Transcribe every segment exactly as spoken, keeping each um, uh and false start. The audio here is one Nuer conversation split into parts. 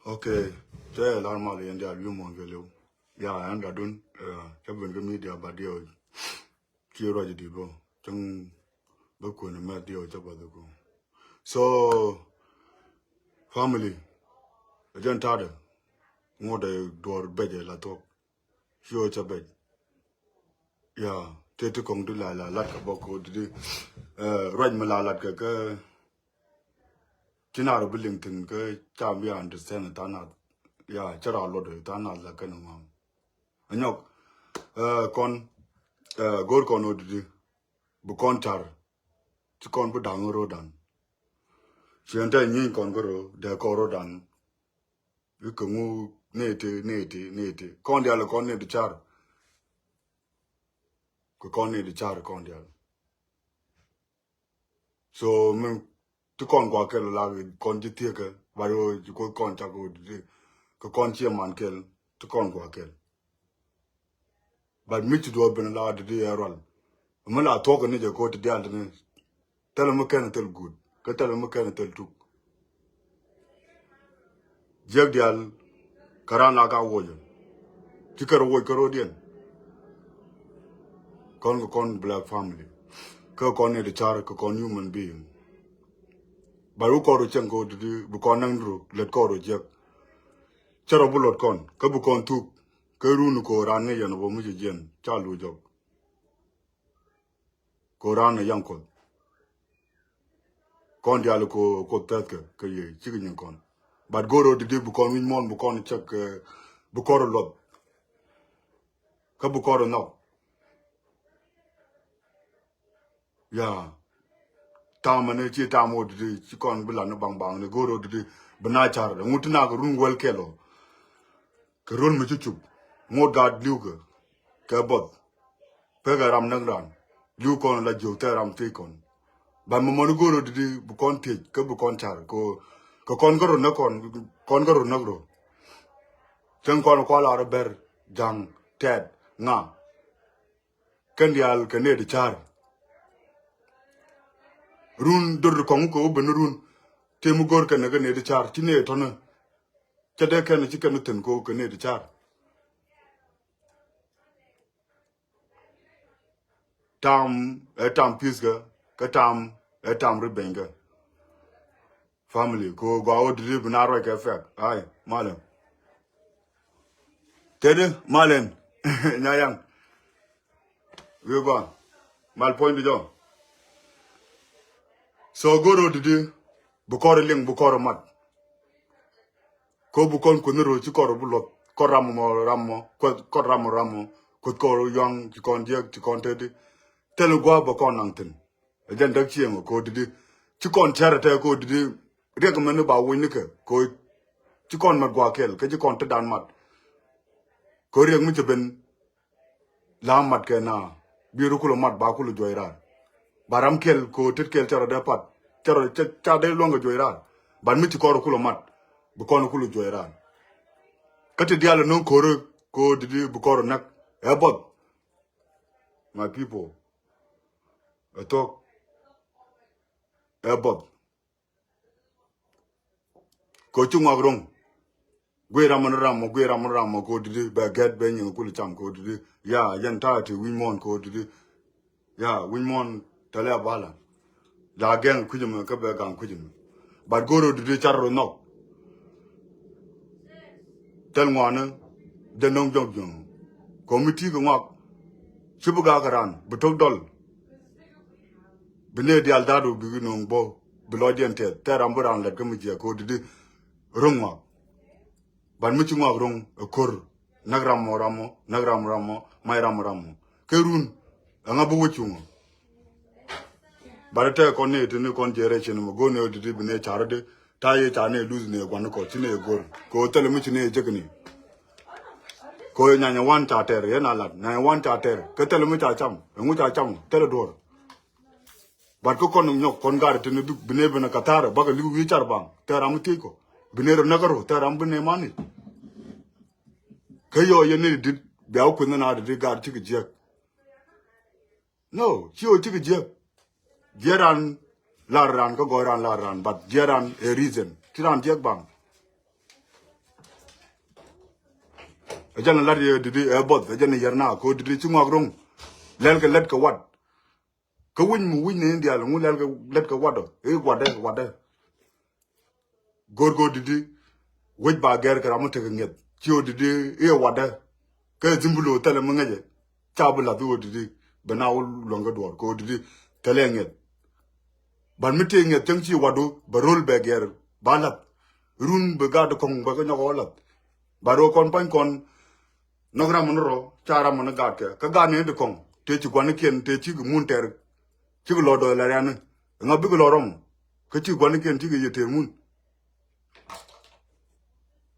Ok, cɛ lar mal yɛn dial wi̱i̱ muɔ̱ɔ̱n kɛ liw. Ya, ɛn gatdun, eh, cä ben kä media ba diɛw. Ci ruac di̱t bä cäŋ bä kuën mɛth diɛw cä bath ku. So, family, ɛ jɛn ta̱dɛ ŋuɔ̱t ɛ duɔr bɛc ɛ la thuɔ̱k. Ci ɣä cä bɛc. Ya, tëë ti kɔŋ di la la lat kɛ bä ko di di. Eh, ruac mi la lat kɛ kä ci na rɔ bi liŋ thi̱n kä ca mi understand tha̱a̱ŋ nath. Ya, cä ra luɔt tha̱a̱ŋ nath la kɛn ŋuam. Anyɔk, eh, kɔn, eh, go̱o̱r kɔn ɣöö di di bi kɔn car. Ci kɔn bi da̱ŋ ro̱o̱dan. Ci ɛn tɛ nyieeny kɔn kä ro̱o̱ dee kɔn ro̱o̱dan. I̱ kä ŋu neti, neti, neti. Kɔn dial kɔn neti car. Kɛ kɔn neti car kɔn dial. So, min ti kɔn gua kɛl la kɔn ji̱ thiekä. Ba ro ji̱ ko kɔn cak ko di. Kɛ kɔn cie man kɛl. Ti kɔn gua kɛl. But mi ci duɔth ben la di di ɛ rual. Mi la thuɔk ni jɛ ko ti dial ti ni. Thil mi kɛn thil gut. Kä thil mi kɛn thil tuk. Jiɛk dial. Kä ran la ka wuɔcɛ. Ci kɛ rɔ wuɔc kä rɔ diɛn. Kɔn kɛ kɔn black family. Kä kɔn ni di car kä kɔn human being. But wu kɔn rɔ cɛŋ ko di di bi kɔn naŋ ru lɛt kɔn rɔ jiɛk. Cɛ rɔ bi luɔt kɔn kä bi kɔn thuk. Kä run ko ran ŋäc yɛn bä mi ci jiɛn ca lu jɔk. Ko ran ɛ yaŋ kuɔth. Kɔn dial ko kuoth thɛthkɛ kɛ yɛ cikɛ nyin kɔn. But go̱o̱r ɣöö di di bi kɔn wi̱ny muɔ̱ɔ̱n bi kɔn cäk, eh, bi kɔn rɔ luɔth. Kä bi kɔn rɔ nhɔk. Ya. Tam ɛn ci tam ɣöö di di ci kɔn bi lat ni baŋ baŋ ni go̱o̱r ɣöö di di bi na car. Ŋut ti nak run wäl kɛl ɔ. Kɛ run mi ci cup. Ŋot gaat li̱w kɛ. Kɛ buɔth. Pekɛ ram näk ran. Li̱w kɔn la jiök thɛɛ ram thiec kɔn. Ban mi mɔni go̱o̱r ɔ di di bi kɔn thiec kä bi kɔn car. Kɛ kɔn kä run näk kɔn. Kɔn kä run näk run. Cäŋ kɔn kual a rɔ bɛr ja̱ŋ tɛt ŋa. Kɛn diaal kɛ nɛy ti ca̱r. Run dor kɔŋ kɛ wä ben run. Tëë mi go̱r kɛn kɛ nɛy ti ca̱r ci nɛy tɔ̱nä. Cɛ dee kɛn ci kɛn thi̱n kɛ wä kɛ nɛy ti ca̱r. Tam ɛ tam pi̱th kɛ kɛ tam ɛ tam ri beny kɛ. Family ko gɔaa wä didi bi na ruac kɛ fɛk. Ai malɛ. Tedi malɛn. Nya yaŋ. Wi̱i̱ gɔaa. Mal puɔ̱ny bi jɔ. So go̱r wä didi bi kɔr liŋ bi kɔr mat. Ko bi kɔn kuoth ni ro̱o̱ ci kɔr bi luɔth kɔr ram mɔ ram mɔ kuoth kɔr ram mɔ ram mɔ kuoth kɔr yuaŋ ci kɔn jiɛk ci kɔn tedi. Thil gua̱a̱p bä kɔn naŋ thi̱n. Ɛ jɛn däk cieŋ ko didi. Ci kɔn cɛr tɛ ko didi. Riɛk mɛn ni ba wuny ni kɛ ko. Ci kɔn mat gua̱a̱ kɛl kä ci kɔn te dan mat. Ko riɛk mi ci ben. La mat kɛ na bi ru kulɛ mat ba kulɛ juɔc raar. Ba ram kɛl ko tet kɛl cɛ rɔ dee pat cɛ rɔ ca dee luɔ̱ŋ kɛ juɔc raar. Ban mi ci kɔn rɔ kulɛ mat bi kɔn kulɛ juɔc raar. Kä ti dial no̱ŋ ko̱r ko didi bi kɔn rɔ näk ɛ buɔth. My people. Ɛ thok. Ɛ buɔth. Ko ci ŋuak ro̱ŋ. Guiy ram ni ram mɔ guiy ram ni ram mɔ ko didi bɛ gɛt bɛ nyiŋ kul cam ko didi. Ya yɛn ta̱a̱ ti wi̱ny muɔ̱ɔ̱n ko didi. Ya wi̱ny muɔ̱ɔ̱n tɛlɛ a bala. La gɛŋ kui̱c mɛ kä bɛ gaŋ kui̱c mɛ. But go̱r ro didi car ro nhɔk. Thil ŋuani jɛ no̱ŋ jɔk juɔ̱ŋ. Kɔmiti kɛ ŋuak. Ci bi gak ran bi tok dɔl. Bi ne dial dadu bi no̱ŋ bɔ bi lɔcdiɛn tɛth thɛr ram bi ran lɛt kä mi jiɛk ko didi. Ro̱ŋ ŋuak. Ban mi ci ŋuak ro̱ŋ ɛ ko̱r. Näk ram mɔ ram mɔ näk ram ram mɔ mac ram ram mɔ. Kɛ run ɛŋa bi wä cuŋ ɔ. Bat tɛ kɔn ni ti ni kɔn generation mɔ go̱n ni ɔ didi bi ne car di. Ta ye ca ne lose ne guan kɔ ci ne go̱r ko thɛl mi ci ne jek ni. Ko ye nyanya wan ca tɛr ye na lat nyanya wan ca tɛr kɛ thɛl mi ca cam ɛŋu ca cam thɛl duɔr. Bat kä kɔn nyɔk kɔn gar ti ni bi ne bi ne kathar bak liu wi̱i̱ car bang tɛ ram mi thiec kɔ bi ne ro näk ro tɛ ram bi ne mani. Kä yɔ ye ni dit bia wä kueth ni na di di gar ci kɛ jiɛk. No, ci ɣöö cikɛ jiäk. Jiäk ran lar ran kä gɔɔy ran lar ran, but jiäk ran ɛ reason. Ci ran jiäk baŋ. Ɛ jɛn ɛ lat yɛ didi ɛ both ɛ jɛn ɛ yɛr na ko didi ci ŋɔak ro̱ŋ. Lɛl kɛ lät kɛ wat. Kä wi̱ny mi wi̱ny ni in diaal ŋu lɛl kɛ lät kɛ watdɔ i̱ watdɛ watdɛ. Go̱r go̱r didi wec ba gɛr kɛ ram mi tekɛ ŋiɛth ci ɣöö didi i̱ watdɛ. Kä ɛ dhimbi lo̱o̱ thɛlɛ mi ŋäcɛ ca bi lath i̱ ɣöö didi bɛ na wä luäŋ kä duɔ̱ɔ̱r kɛ ɣöö didi thɛlɛ ŋiɛth. Ban mi tëë ŋiɛth cäŋ ci watdu bɛ ro̱l bɛ gɛr ba lath. Run bɛ gaat kɔŋ bɛ kä nyɔk ɣä lath. Ba ro̱o̱ kɔn pa̱ny kɔn. Nhɔk ram mi ni rɔ ca ram mi ni gaatkɛ kä gaat ni di kɔŋ tëë ci guanikiɛn tëë cikɛ mun tɛr. Cikɛ lɔ dɔɔy la riani. Ŋa bikɛ lɔ rɔm kä ci guanikiɛn cikɛ yɛ tëë mun.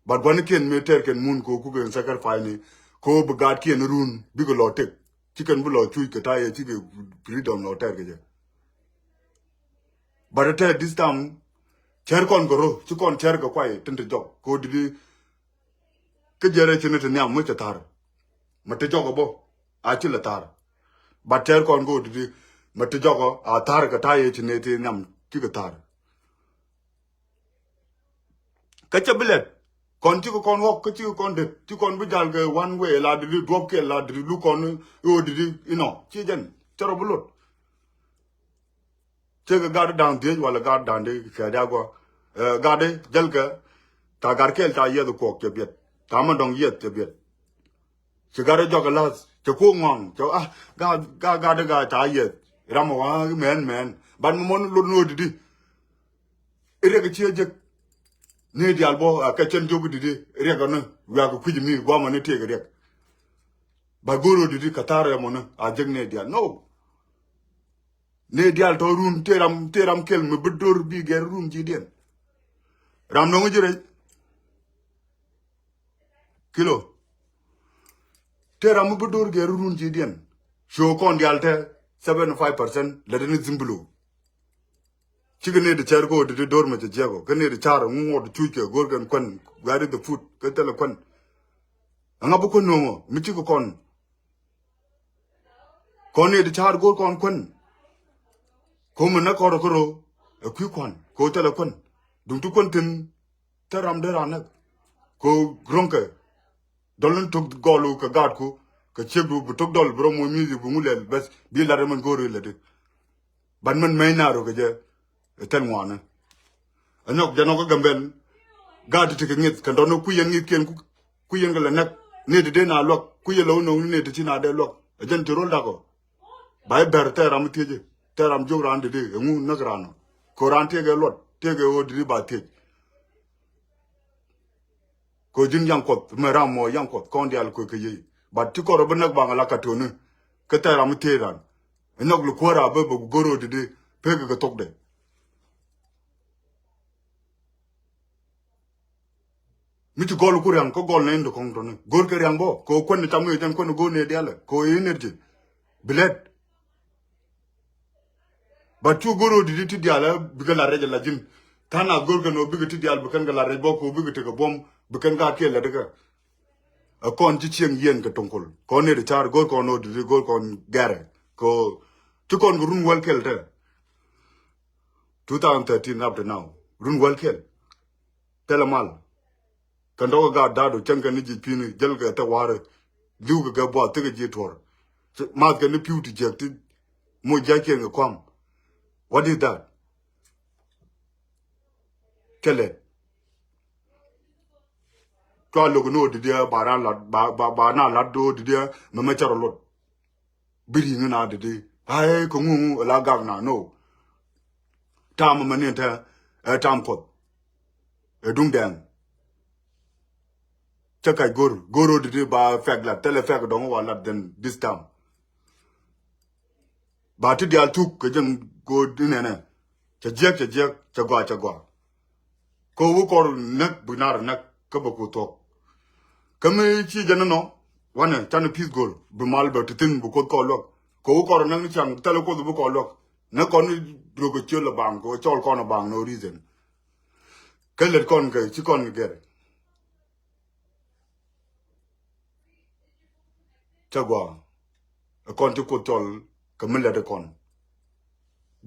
But guanikiɛn mëë tɛr kɛn mun ko kukɛ in sacrifice ni ko bi gaatkiɛn run bikɛ lɔ tek. Cikɛn bi lɔ cuc kɛ ta̱yɛ cikɛ freedom lɔ tɛr kɛ jɛ. But tɛr this time cɛr kɔn kɛ ro ci kɔn cɛr kɛ kuay tin ti jɔk ko didi. Kä jɛrɛ ci ni ti nhiam mi cɛ thar. Ma ti jɔk bɔ a ci lɛ thar. But tɛr kɔn ko didi ma ti jɔk a thar kɛ ta̱yɛ ci ni ti nhiam cikɛ thar. Kä cɛ bi lɛt kɔn cikɛ kɔn ɣɔk kä cikɛ kɔn det ci kɔn bi jal kɛ one way la didi duɔp kɛl la didi lu kɔn i̱ ɣöö didi inɔ ci jɛn cɛ rɔ bi lot. Cɛ kɛ gat da̱ŋ dhiec walɛ gat da̱ŋ di kɛ dia gua. Gat di jäl kɛ ta gat kɛl ca yiɛth kuɔk cɛ biɛt ta ma dɔŋ yiɛth cɛ biɛt. Ci gat di jɔk kɛ lath cɛ kuɔk ŋɔaŋ cɛ ah gat gat gat di gat ca yiɛth ram ma wa mɛn mɛn ban ma mɔn lot ni ɣöö didi. Riɛk ci jek ni dial bɔ a kɛ cɛn jok didi riɛk ni wiak kui̱c mi guamɔ ni tiek riɛk. Ba goro didi ka thar ɛmɔ ni a jek ni dial no. Ni dial tɔ run te ram te ram kel mi bi dor bi gɛr run ji̱ diɛn. Ram nɔŋ ji̱ rɛy. Kilo. Te ram mi bi dor gɛr run ji̱ diɛn. Show kɔn dial te seventy five percent lɛ dini zimbulu. Cikɛ ni di cɛr ko didi dor mɛ cɛ jiɛko kä ni di car ŋu ŋuɔt cuc kɛ gor kɛn kuɛn. Where is the food kä thilɛ kuɛn. Ɛŋa bi kuɛn noŋɔ mi cikɛ kɔn. Kɔn ni ti ca̱a̱r go̱o̱r kɔn kuän. Ko̱mɛ nä kɔn rɔ kärɔ ɛ kui̱ kua̱n ko̱ thilɛ kuän. Duŋ ti kuän thi̱n thil ram dee raan näk. Ko̱ ro̱ŋkɛ dɔl ni tok gɔlu kɛ gaatku kɛ ciekdu bi tok dɔl bi rɔ moc mi̱i̱thi bi ŋu lɛl bɛth bi lat ɛmɛn go̱o̱r ilɛ di. Ban mɛn mɛy naar rɔ kɛ jɛ. Ɛ thɛl ŋuanɛ ɛ nhɔk jɛ nɔk kä Gambɛl. Gaat ti tekɛ ŋi̱th kɛn tɔn ni kui̱ yɛn ŋi̱thkiɛn ku kui̱ yɛn kɛ lɛ näk. Nɛy ti dee na luäk kui̱ yɛn lɛ wä no̱o̱ŋni nɛy ti ci na dee luäk ɛ jɛn ti ro̱l dakɔ. Ba i̱ bɛr thɛɛr ram i̱ thiecä thɛɛr ram jiök raan dee dee ɛŋu näk raan ɔ. Kɛ raan tiɛkɛ luɔt tiɛkɛ ɣöö dee dee ba thiec. Kɛ ji̱n yaŋ kuɔth mɛ ram mɔ yaŋ kuɔth kɔn diaal kuɛ kɛ yey. But ti kɔr ɔ bi näk baŋ ala ka töni kä thɛɛr ram i̱ thiec raan. Ɛ nhɔk li kuäär a bä bä go̱r ɣöö dee dee pek kɛ thokdɛ. Mi ci gɔl ku riaŋ kä gɔl nɛy ni ti kɔŋ tɔni go̱r kɛ riaŋ bɔ kɛ ɣöö kuän ni cam mi jɛn kuän ni go̱r ni dialɛ kɛ ɣöö energy. Bi lɛt. But cu go̱r ɣöö didi ti dialɛ bikɛ la rɛc ala ji̱n. Tha̱a̱ŋ a go̱r kɛn ɣöö bikɛ ti dial bi kɛn kɛ la rɛc bɔ kɛ ɣöö bikɛ tekɛ buɔ̱m bi kɛn ka kiɛ lɛt kɛ. Ɛ kɔn ci cieŋ yiɛn kɛ toŋkol kɔn ni ti ca̱r go̱r kɔn ɣöö didi go̱r kɔn gɛrɛ kɛ ɣöö ci kɔn kɛ run wäl kɛl tɛ. Two thousand thirteen up to now run wäl kɛl. Thilɛ mal. Kɛn tɔk kɛ gaat da̱a̱du cäŋ kɛn ni ji̱ pi̱ni jäl kɛ thɛ wa̱rä. Li̱w kɛ kɛ buath thikɛ ji̱ tuɔ̱r. Math kɛn ni pi̱w ti jiäk ti moc jiac kiɛn kɛ kua̱m. What is that? Thilɛ. Cua lo̱k ni ɣöö didiɛ ba na lat ba ba ba na lat ɣöö didiɛ mɛ mɛ cɛ rɔ lot. Bi ri̱i̱ŋ na didi. Ay kɛ ŋuŋ ala gak na no. Tam mɛ ni tɛ ɛ tam kuɔth. Ɛ duŋ dɛŋ. Cɛ kac go̱r go̱r ɣöö didi ba fɛk lat thilɛ fɛk dɔŋ wa lat then this time. Ba ti diaal thuk kɛ jɛn go̱o̱r inɛnɛ. Cɛ jiɛk cɛ jiɛk cɛ gɔaa cɛ gɔaa. Kɛ ɣöö bi kɔr näk bi nar näk kä bɛ ku thuɔ̱k. Kä mi ci jɛn inɔ wanɛ canɛ peace go̱r bi mal bɛ ti thi̱n bi kuoth kɔn luäk. Kɛ ɣöö bi kɔr näk ni caŋ thilɛ kuoth bi kɔn luäk. Näk kɔn ni rökɛ ciöl ɛ baŋ kɛ ɣöö cɔl kɔn ɛ baŋ no reason. Kä lät kɔn kɛ ci kɔn kɛ gɛr. Cä gɔaa. Ɛ kɔn ti kuoth cɔl kɛ mi lɛt ɛ kɔn.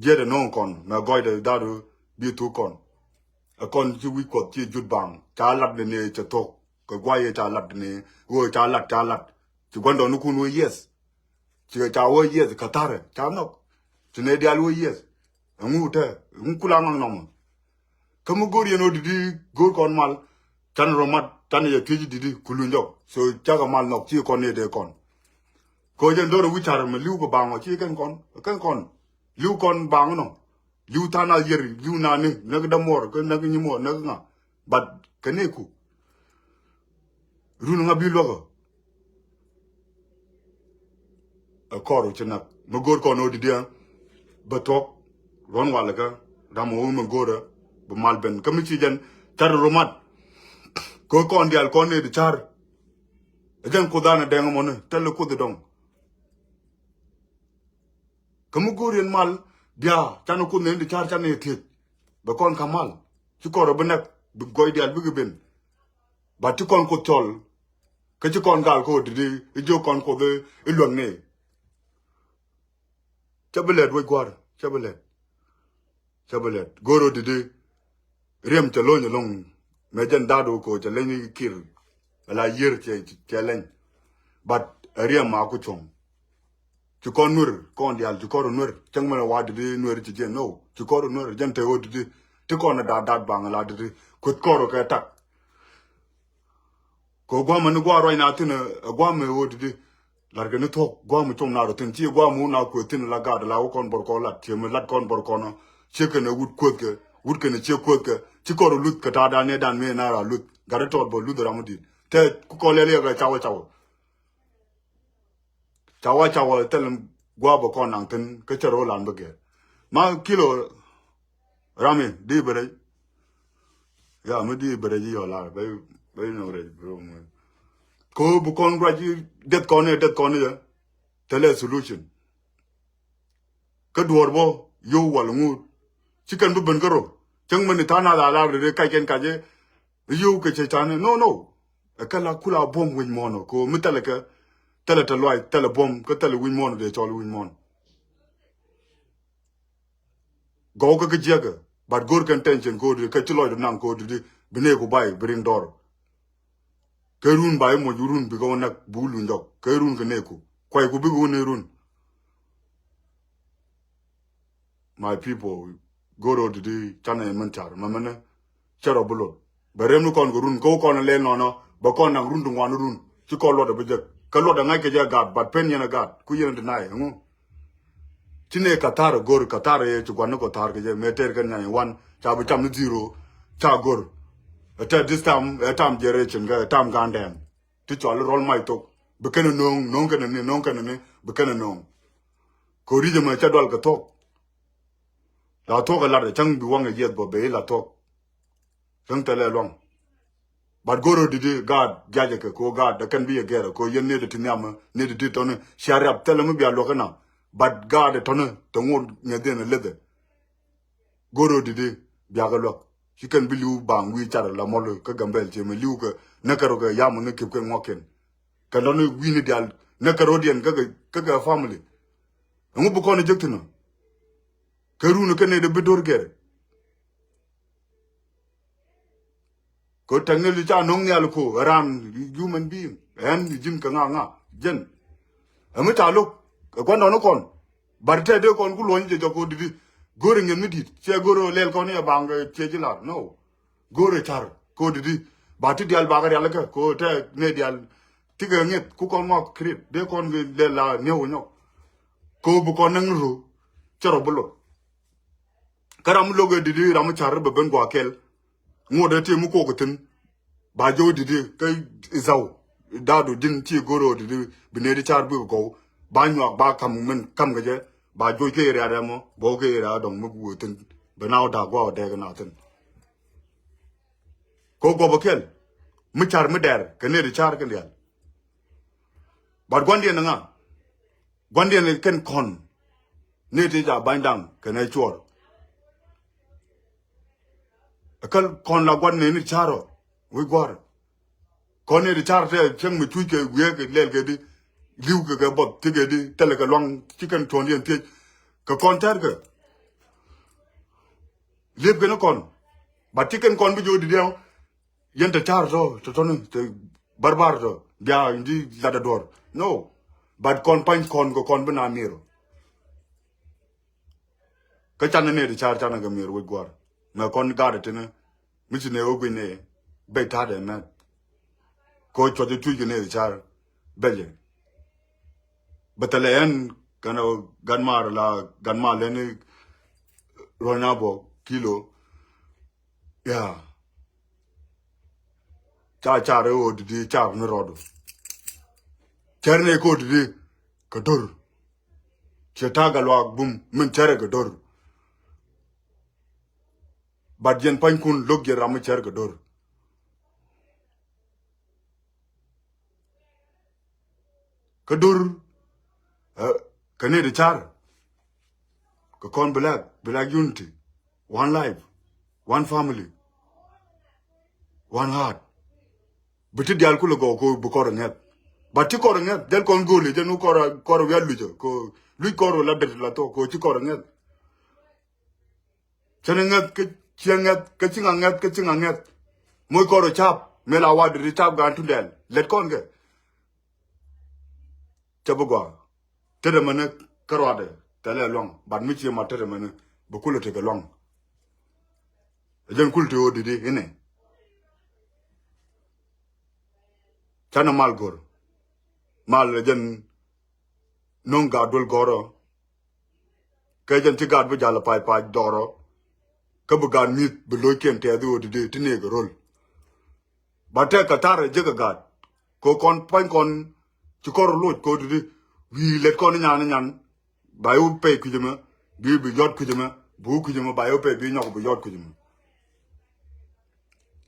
Jiɛt ɛ no̱o̱ŋ kɔn mɛ gɔcdɛ da̱du bi thuk kɔn. Ɛ kɔn ci wi̱c kuɔth ci jut baŋ ca lat ni ni cɛ thok. Kɛ guay yɛ ca lat ni ɣöö ca lat ca lat. Ci gua̱ndɔɔŋnikun wee yieth. Ci ca wee yieth kä tharɛ ca nhɔk. Ci nɛ diaal wee yieth. Ɛŋu te ɛŋu kula ŋɔŋ nɔmɔ. Kä mi go̱o̱r yɛn ɣöö didi go̱o̱r kɔn mal. Canɛ rɔ mat canɛ yɛ thiec didi ku luny jɔk. So cakɛ mal nhɔk ci kɔn ni dee kɔn. Kɛ ɣöö jɛn do̱r wi̱c car mɛ li̱w kɛ baŋ ɔ ci kɛn kɔn kɛn kɔn. Li̱w kɔn baŋ nɔ. Li̱w tha̱a̱ŋ nath yier li̱w nani näk dämuɔr kä näk nyimuɔr näk ŋa. But kɛ neku run ŋa bi luäkä. Ɛ kɔr ci nak mi go̱o̱r kɔn ɣöö didiɛ bä thuɔ̱k ruɔ̱n walɛ kä ram ɣöö mi go̱o̱rä. Bi mal ben kä mi ci jɛn car rumat. Kɛ kɔn diaal kɔn ni di car. Ɛ jɛn kuoth an ɛ dɛŋ mɔni thilɛ kuoth dɔŋ. Kä mi go̱o̱r yɛn mal bia canɛ kuoth ni di car canɛ thiec. Bɛ kɔn ka mal ci kɔr bi nɛk bi gɔy diaal bikɛ ben. Ba ci kɔn kuoth cɔl kä ci kɔn gal ko̱o̱t didi i̱ jiök kɔn kuoth i̱ luäk ni. Cä bi lɛt wec gua̱r cä bi lɛt. Cä bi lɛt go̱r ɣöö didi. Riɛm cɛ lo̱ny ɛlɔ̱ŋ mɛ jɛn da̱a̱du ko̱o̱t cɛ leny kir. Ala yier cɛ leny. But riɛm a ku cuɔ̱ŋ. Ci kɔn nuer kɔn diaal ci kɔr nuer cäŋ mɛn wa didi nuer ci jɛn no ci kɔr nuer jɛn te ɣöö didi. Ti kɔn a da̱a̱t da̱a̱t baŋ la didi kueth kɔr kɛ tak. Kɛ gua̱a̱mɛ ni gua̱a̱ ruac na thi̱n ɛ gua̱a̱mɛ ɣöö didi. Lat kɛ ni thuɔ̱k gua̱a̱mɛ com na rɔ thi̱n ci gua̱a̱mɛ wun na kueth thi̱n la gaat la wä kɔn bɔr kɔn lat ciɛ mi lat kɔn bɔr kɔn. Ciɛ kɛn ɛ wut kueth kɛ wut kɛn ɛ ciɛ kueth kɛ ci kɔr luth kɛ ta̱a̱ dan ni dan mi na ra luth gat ɛ tɔɔt bä luth ram mi di̱i̱t. Tɛ ku kɔn lɛl yɛ kɛ cawä cawä. Cawä cawä thil gua̱a̱ bä kɔn naŋ thi̱n kä cɛ ro̱o̱ lan bä gɛr. Ma kilo rami di bɛ rɛy. Ya mi di bɛ rɛy yɔ lar bɛ bɛ nɔ rɛy bro mɛ. Ko bu kɔn ruac deth kɔn yɛ deth kɔn yɛ. Thilɛ solution. Kä duɔr bä yow wal ŋut. Ci kɛn bi ben kä ro cäŋ mɛn ni tha̱a̱ŋ nath a lar rɛy kac kɛn kac yɛ. Yio̱w kɛ cɛ canɛ no no. Ɛ kɛ la kula buɔ̱m wi̱ny muɔ̱nɔ ko mi thɛlɛ kɛ thɛlɛ tɛ luac thɛlɛ buɔ̱m kä thɛlɛ wi̱ny muɔ̱nɔ dee cɔl wi̱ny muɔ̱nɔ. Gɔw kä kä jiɛkɛ. But go̱r kɛn tension ko di kä ci lɔcdɔ naŋ ko di di bi nee ku bay bi riŋ dɔr. Kɛ run bay moc run bi kɛ wä nak bu luny jɔk kɛ run kɛ nee ku kuay ku bi kɛ wä nee run. My people, go̱r ɣöö ti̱ti̱ canɛ mɛn car mɛ mɛnɛ. Cɛ rɔ bi lot bɛ rem ni kɔn kɛ run kä wä kɔn lɛl nɔnɔ bɛ kɔn naŋ run ti ŋuan run ci kɔn luɔt ɛ bi jek kä luɔt ɛ ŋa̱c kɛ jɛ gaat but pen yɛn ɛ gaat ku yɛn deny ɛŋu. Ci nɛ kathar ɛ go̱r kathar ɛ ci guan ni kɔ thar kɛ jɛ mɛ tɛr kɛn nyany wan ca bi cam ni zero. Ca go̱r ɛ tɛ this time ɛ tam generation kɛ ɛ tam gandɛm. Ti cɔal rɔl mac thok bi kɛn ɛ no̱o̱ŋ no̱o̱ŋ kɛn ɛ ni no̱o̱ŋ kɛn ɛ ni bi kɛn ɛ no̱o̱ŋ. Kɛ ri jɛ mɛ cɛ dual kɛ thuɔ̱k. La thuɔ̱k ɛ lat ɛ cäŋ bi waŋ ɛ yiɛth bä bɛ i̱ la thuɔ̱k. Cäŋ thɛlɛ luaŋ. But go̱r ɣöö di̱t i̱ gaat jiacɛ kɛ ko gaat ɛ kɛn bi yɛ gɛr ɛ ko yɛn nit ɛ ti nhiamä nit ɛ ti tɔ̱ni cia riap thɛlɛ mi bia luäk kä na. But gaat ɛ tɔ̱ni te ŋot ŋɛthiɛn ɛ lethɛ. Go̱r ɣöö di̱t i̱ biakɛ luäk ci kɛn bi li̱w baŋ wi̱i̱ car la mɔl kä Gambɛl ciɛ mɛ li̱w kɛ näkɛ rɔ kɛ yam ni kep kɛ ŋuɔkiɛn. Kɛ lɔni wi̱i̱ni diaal näkɛ rɔ̱diɛn kä kɛ family. Ɛŋu bi kɔn ɛ jek thi̱n ɔ. Kɛ run kä nɛy dee bi do̱r gɛr. Kɛ technology ca no̱ŋ nhial ko ɛ raan human being ɛn ji̱n kɛ ŋa ŋa jɛn. Ɛmi ca lo̱k ɛ gua̱ndɔɔŋni kɔn. But tɛ dee kɔn ku luɔ̱ny jɛ jɔk ko di̱t i̱ go̱r ɛ ŋi̱eth mi di̱i̱t ciɛ go̱r ɛ lɛl kɔn i̱ ɛ baŋ ciɛ ji̱ lar no. Go̱o̱rɛ car ko̱o̱t di̱t ba ti diaal bakɛ rialikä ko̱o̱t tɛ ne diaal. Tikɛ ŋi̱eth ku kɔn ŋɔak kirit dee kɔn kɛ lɛ la niɛw nyɔk. Ko̱o̱t bi kɔn näŋ ni ro̱o̱ cɛ rɔ bi lo̱k. Kä ram mi lo̱k ɛ di̱t ram mi car bɛ ben gua̱a̱ kɛl. Ŋot ɛ ti mi kuɔk ɛ thi̱n ba jɔw di̱t kä ithau. Da̱a̱du ji̱n ti go̱o̱rɛ ɔ di̱t bi ne di car bikɛ gɔw ba nyuak ba kam min kam kɛ jɛ ba joc kɛ area dɛ mɔ bɔw kɛ area dɔŋ mi guɔ thi̱n. Bɛ na wä da̱a̱k gua̱a̱ wä dɛɛk ɛ na thi̱n. Kɛ guɔpɛ kɛl mi car mi dɛr kɛ nɛy ti car kɛn diaal. But gua̱ndiɛn ŋa gua̱ndiɛn kɛn kɔn nɛy ti ca ba̱ny da̱ŋ kɛn ɛ cuɔr. Kä kɔn la gua̱n nɛy ni car ɔ wi̱c gua̱r. Kɔn nɛy ti car tɛ cäŋ mi cuc kɛ wiee kɛ lɛl kɛ di li̱w kɛ kɛ bɔth ti kɛ di thilɛ kɛ luaŋ ci kɛn cuɔ̱ndiɛn thiec. Kɛ kɔn tɛr kɛ liep kɛn kɔn. But ti kɛn kɔn bi jɔw di̱t yɛn Yɛn te car tɔ, te tɔni, te barbar tɔ. Bia indi ladɛ duɔr. No. But kɔn pany kɔn kɛ kɔn bi na mir. Kä canɛ nɛy ti car canɛ kɛ mir wec gua̱r. Mɛ kɔn gat tini mi ci nɛy wä guic nɛy bɛc ta̱a̱dɛ mɛn. Kɛ cuɔth i̱ tuc kɛ nɛy ti car bɛcɛ. Bɛ thɛlɛ ɛn kɛn ɛ gat maar la gat maar lɛni ruɔ̱n abɔ kilo. Ya. Ca car i̱ ɣöö didi car ni rɔɔdu. Cär nɛy kɛ ɣöö didi kɛ do̱r. Ciɛ ta̱a̱ gat luaak bum min cärɛ kɛ do̱r. But yɛn panykun lo̱k yɛn ram mi cär kɛ do̱r. Kä do̱r, eh, kä nɛy ti car. Kɛ kɔn black, black unity, one life, one family, one heart. Bi ti diaal kulɛ gɔw ko bi kɔr ŋɛth. But ti kɔr ŋɛth, jɛl kɔn go̱o̱li, jɛn wä kɔr, kɔr wial luc, ko luc kɔr wä la det la thok, ko ci kɔr ŋɛth. Cɛ ni ŋɛth, kä ciɛ ŋɛth, kä ci ŋa ŋɛth, kä ci ŋa ŋɛth. Moc kɔr wä cap, mëë la wa diri cap gaan tundɛl. Lɛt kɔn kɛ. Cɛ bi gɔaa. Tetdɛ mɛni kä ruadɛ thɛlɛ luaŋ. But mi ciɛ mat tetdɛ mɛni bi kulɛ tekɛ luaŋ. Ɛ jɛn kul te ɣöö didi inɛ. Canɛ mal go̱r. Mal ɛ jɛn no̱ŋ gaat duel gɔ̱rä. Kɛ jɛn ci gaat bi jal pac pac dɔrɔ. Kä bi gaat mi̱th bi lo̱ckiɛn tɛth i̱ ɣöö didi ti nëëk ro̱l. Ba tɛk kɛ thar ɛ jek ɛ gaat. Kɛ kɔn pa̱ny kɔn ci kɔr loc kɛ ɣöö didi wi̱i̱ lɛt kɔn i̱ nyan i̱ nyan. Ba i̱ wä pɛy kui̱c ɛmɛ bi bi yɔt kui̱c ɛmɛ bi wä kui̱c ɛmɛ ba i̱ wä pɛy bi nyɔk bi yɔt kui̱c ɛmɛ.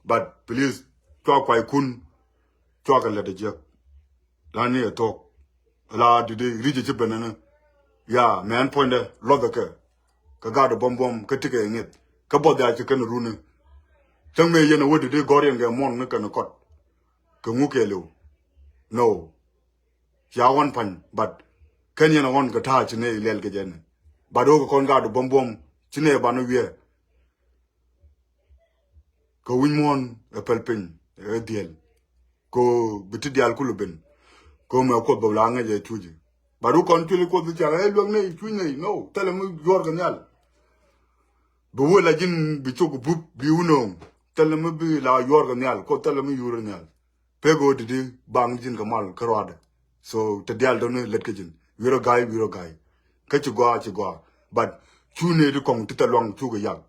But please cua kuaykun cua kɛ lät ɛ jiäk. La ni ɛ thok la didi ri̱c ɛ ci ben ɛni. Ya mɛ ɛn puɔ̱nydɛ luɔth ɛ kɛ kɛ gat ɛ buɔm buɔm kä tikɛ ɛ ŋi̱eth kä buɔth ya ci kɛn runi. Cäŋ mëë yɛn ɛ wä didi gɔ̱r yɛn kɛ muɔ̱n ni kɛn ɛ kɔt kɛ ŋu kɛɛliw. No. Cia ɣɔn pa̱ny but kɛn yɛn ɛ ɣɔn kɛ ta̱a̱ ci nɛ ilɛl kɛ jɛn. But wä kɛ kɔn gat ɛ buɔm buɔm ci nɛ ɛ ban wiɛɛ. Kɛ wi̱ny muɔ̱ɔ̱n ɛ päl piny ɛ dhiɛl. Kɛ bi ti diaal kulɛ ben. Kɛ mɛ kuoth bä la ŋäc ɛ cuc. But wä kɔn cuc kuoth bi ciaŋ ɛ luäk nɛy cuc nɛy no thilɛ mi yuɔr kɛ nhial. Bi wä la ji̱n bi cok bup bi wä nööŋ thilɛ mi bi la yuɔr kɛ nhial kuoth thilɛ mi yuɔr kɛ nhial. Pek ɣöö didi baŋ ji̱n kɛ mal kä ruadɛ. So te diaal dɔni lät kä ji̱n wi̱rä ga̱y wi̱rä ga̱y. Kä ci gɔaa ci gɔaa. But cu nɛy ti kɔŋ ti thil luaŋ cukɛ yak.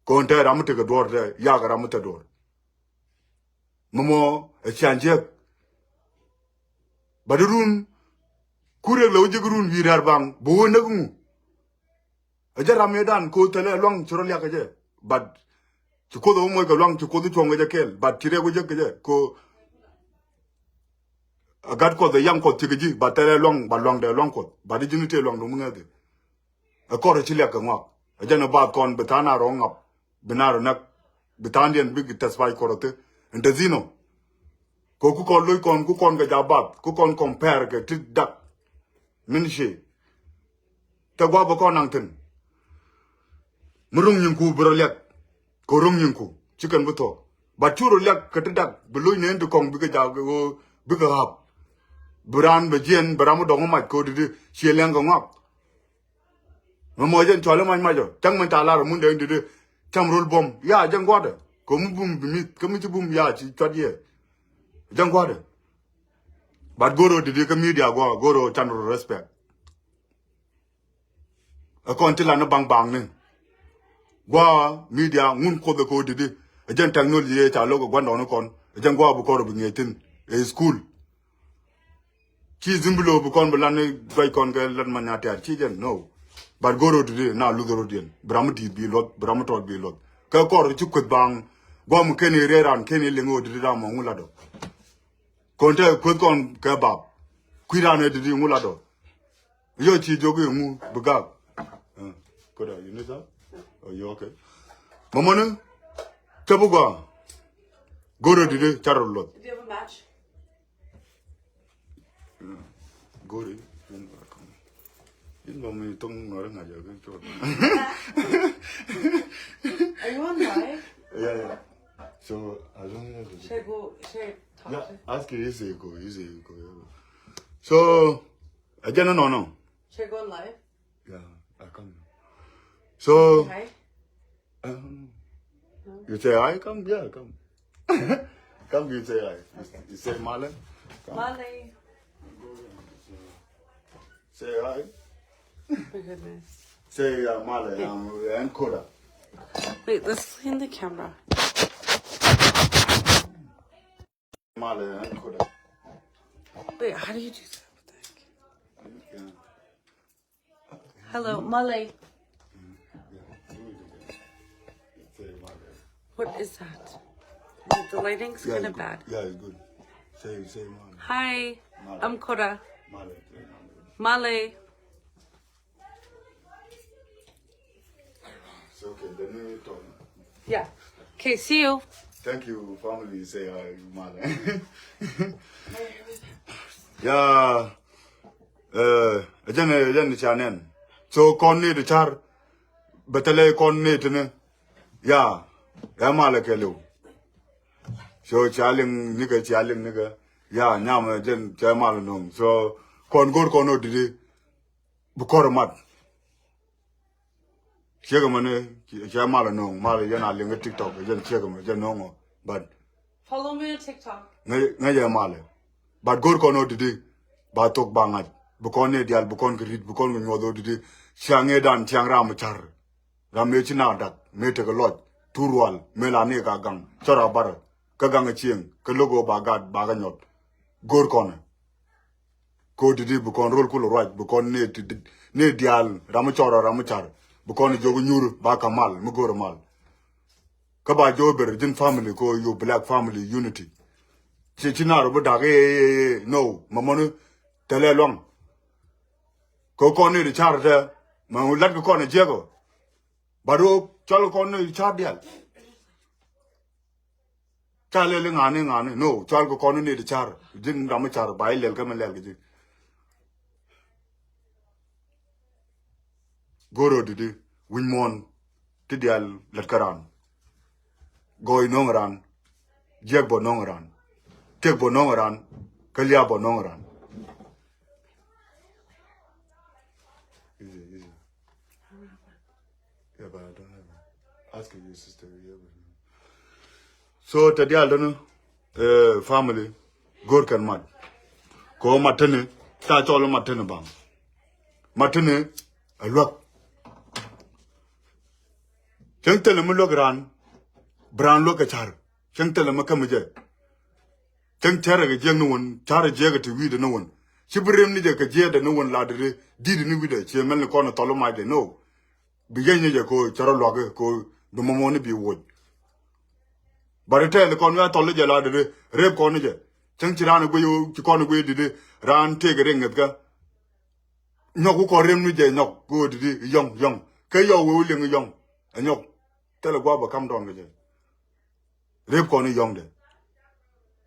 Kɔn te ram mi tekɛ duɔ̱ɔ̱r te yak ram mi te duɔ̱ɔ̱r. Mɔmɔ ɛ ciaŋ jiäk. But run ku riɛk lɛ wä jiäk run wi̱i̱ rɛ̈r baŋ bi wä näk ŋu. Ɛ jɛ ram mëëdan ko thilɛ luaŋ ci rɔ liak kɛ jɛ. But ci kuoth ɛ wä moc kɛ luaŋ ci kuoth cuɔ̱ŋ kɛ jɛ kɛɛl but ci riɛk wä jiäk kɛ jɛ ko. Ɛ gat kuɔth ɛ yam kuɔth cikɛ ji̱ but thilɛ luaŋ but luaŋdɛ luaŋ kuɔth but i̱ ji̱n i̱ tëë luaŋdu mi ŋäthi. Ɛ kɔr ci liak kɛ ŋɔak ɛ jɛn ɛ baath kɔn bi tha̱a̱n a rɔ ŋap bi na rɔ näk bi tha̱a̱ndiɛn bik tɛth pac kɔr ɛ thi. Ɛn te dhinɔ. Kɛ ku kɔn loc kɔn ku kɔn kɛ ja̱ baath ku kɔn compare kɛ ti dak. Min ci te gua̱a̱p bi kɔn naŋ thi̱n. Mi ro̱ŋ nyiŋku bi rɔ liak kɛ ro̱ŋ nyiŋku ci kɛn bi thuɔ̱k. But cu rɔ liak kɛ ti dak bi loc neen ti kɔŋ bikɛ ja̱ kɛ ɣöö bikɛ ɣa̱p. Bi raan bɛ jiɛn bi ram mi dɔ̱ŋ mi mac kɛ ɣöö didi ciɛ liɛŋ kɛ ŋɔak. Mɛ mɔ jɛn cɔl i̱ mac macɔ cäŋ min ca lar i̱ mun dee didi cam rol buɔ̱m ya jɛn gua̱dɛ. Kɛ mi bum bi mi̱th kä mi ci bum ya ci cuat yɛ jɛn gua̱dɛ. But go̱r rɔ didi kä media gua̱ go̱r rɔ can rɔ respect. Ɛ kɔn ti lan i̱ baŋ baŋni gua̱ media ŋun kuoth ɛ ko̱ didi. Ɛ jɛn technology ɛ ca lo̱k ɛ gua̱ndɔɔŋni kɔn ɛ jɛn gua̱ bi kɔr bi ŋiɛc thi̱n ɛ school. Ci dhim bi lo̱o̱ bi kɔn bi lan ni duac kɔn kɛ lan ma nya tɛ̈r ci jɛn no. But go̱r rot ti di na luth rot yɛn bi ram mi di̱i̱t bi luɔth bi ram mi tɔt bi luɔth kɛ kɔr ci kueth baŋ. Guam keni rɛy ran keni liŋ rot ti di ram mɔ ŋu lat dɔ. Kɔn te kueth kɔn kɛ bap kui̱ ran rot ti di ŋu lat dɔ. Yɔ ci jok iŋu bi gak. Koda you need that? Oh, you okay? Mamani cɛ bi gua. Go̱r rot ti di car rot luɔth. Go̱ri. In ba mi tong ngori ngaja ke chot. Are you on live? Yeah, yeah. So, I don't know. Should I go? Should I talk Yeah, to ask you, is it go? Is it go? So, I don't know, no. Should I go on live? Yeah, I come. So, Hi. Um, No. You say hi, come, yeah, come. Come, you say hi. You, Okay. You say Male. Come. Male. Say hi. My goodness. Say, uh, Male, Hey. Um, and Koda. Wait, let's clean the camera. Male, and Koda. Wait, how do you do that? What the heck? You can. Hello, Male. What is that? The lighting's Yeah, kind it's of good. bad. Yeah, it's good. Say, say, Male. Hi, Male. I'm Koda. Male, say Male. Male. It's okay, then we talk. Yeah. Okay, see you. Thank you, family. Say hi, Male. Yeah. Eh, a jɛn, a jɛn ca nɛn. So kɔn ni di car, bɛ thilɛ kɔn ni tini. Ya, ɛ Male kɛ liw. So ca liŋ nikɛ, ca liŋ nikɛ. Ya, nyam a jɛn ca Male nɔŋ. So kɔn go̱r kɔn o didi. Bi kɔr mat. Ciek mɛ ni, cɛ Male nɔŋ, Male yɛn a liŋ kä TikTok, yɛn ciek mɛ, yɛn nɔŋ ɔ. But Follow me on TikTok. Ŋä, ŋä yɛ Male. But go̱r kɔn ɔ didi, ba thok ba ŋa̱c. Bi kɔn ni dial, bi kɔn kɛ rit, bi kɔn kɛ nyuɔth ɔ didi. Ciaŋ ɛ dan, ciaŋ ram car. Ram mëë ci na dak, mëë tekɛ lɔc, turual, mëë la ni ka gaŋ, cɔra barɛ. Kä gaŋ ɛ cieŋ, kä lo̱k ɔ ba gat, ba kä nyɔt. Go̱r kɔn ɛ. Ko didi bi kɔn rol kul ruac, bi kɔn ni ti, ni dial, ram mi cɔr, ram mi car. Bi kɔn jiök nyur, ba ka mal, mi go̱r mal. Kä ba jiök ber, ji̱n family, ko yo black family unity. Ci, ci nar bi dak, eh, eh, eh, no, ma mɔni, tɛlɛ luaŋ. Ko kɔn ni di car tɛ, ma lat ki kɔn jiɛk ɔ. Ba do, cɔl kɔn ni car dial. Ca lɛl i̱ ŋa̱ni, ŋa̱ni. No, cual kɛ kɔn ni di car. Ji̱n ram mi car ba ilɛl kä mi lɛl kɛ ji̱. Go̱r ɔ didi wi̱ny muɔ̱ɔ̱n ti diaal lät kä raan. Gɔɔy no̱o̱ŋ raan. Jiɛk bɔ no̱o̱ŋ raan. Tëk bɔ no̱o̱ŋ raan. Kä liaap bɔ no̱o̱ŋ raan. Easy, easy. Yeah, but I don't have it. Ask your sister. Yeah, but... So tɛ diaal dɔni, eh, family go̱r kɛn mat. Ko mat tini, ta cɔl mat tini baŋ. Mat tini a luäk. Cäŋ thilɛ mi luäk raan, bi raan luäk kɛ car. Cäŋ thilɛ mi käm jɛ. Cäŋ cärɛ kɛ jiäk ni wän, carɛ jiäk kɛ ti wi̱i̱dɛ ni wän. Ci bi rem ni jɛ kɛ jiɛɛdɛ ni wän la dee di̱t ni wi̱i̱dɛ, ciɛ mɛl ni kɔn thɔl macdɛ, no. Bi yɛny ni jɛ ko cärɛ luakä ko bi mɔmɔ ni bi woc. But tɛɛl kɔn wi̱i̱ a thɔl ni jɛ la dee rep kɔn ni jɛ. Cäŋ ci raan guiy, ci kɔn guiy didi raan tëëk riŋ ŋäthkä. Nyɔk ku kɔn rem ni jɛ nyɔk ko didi yɔŋ, yɔŋ. Kɛ yɔk wee wä liŋ yɔŋ. Ɛ nyɔk. Thilɛ gua̱a̱p bɛ kam dɔn kɛ jɛ. Rep kɔn i̱ yɔ̱ŋdɛ.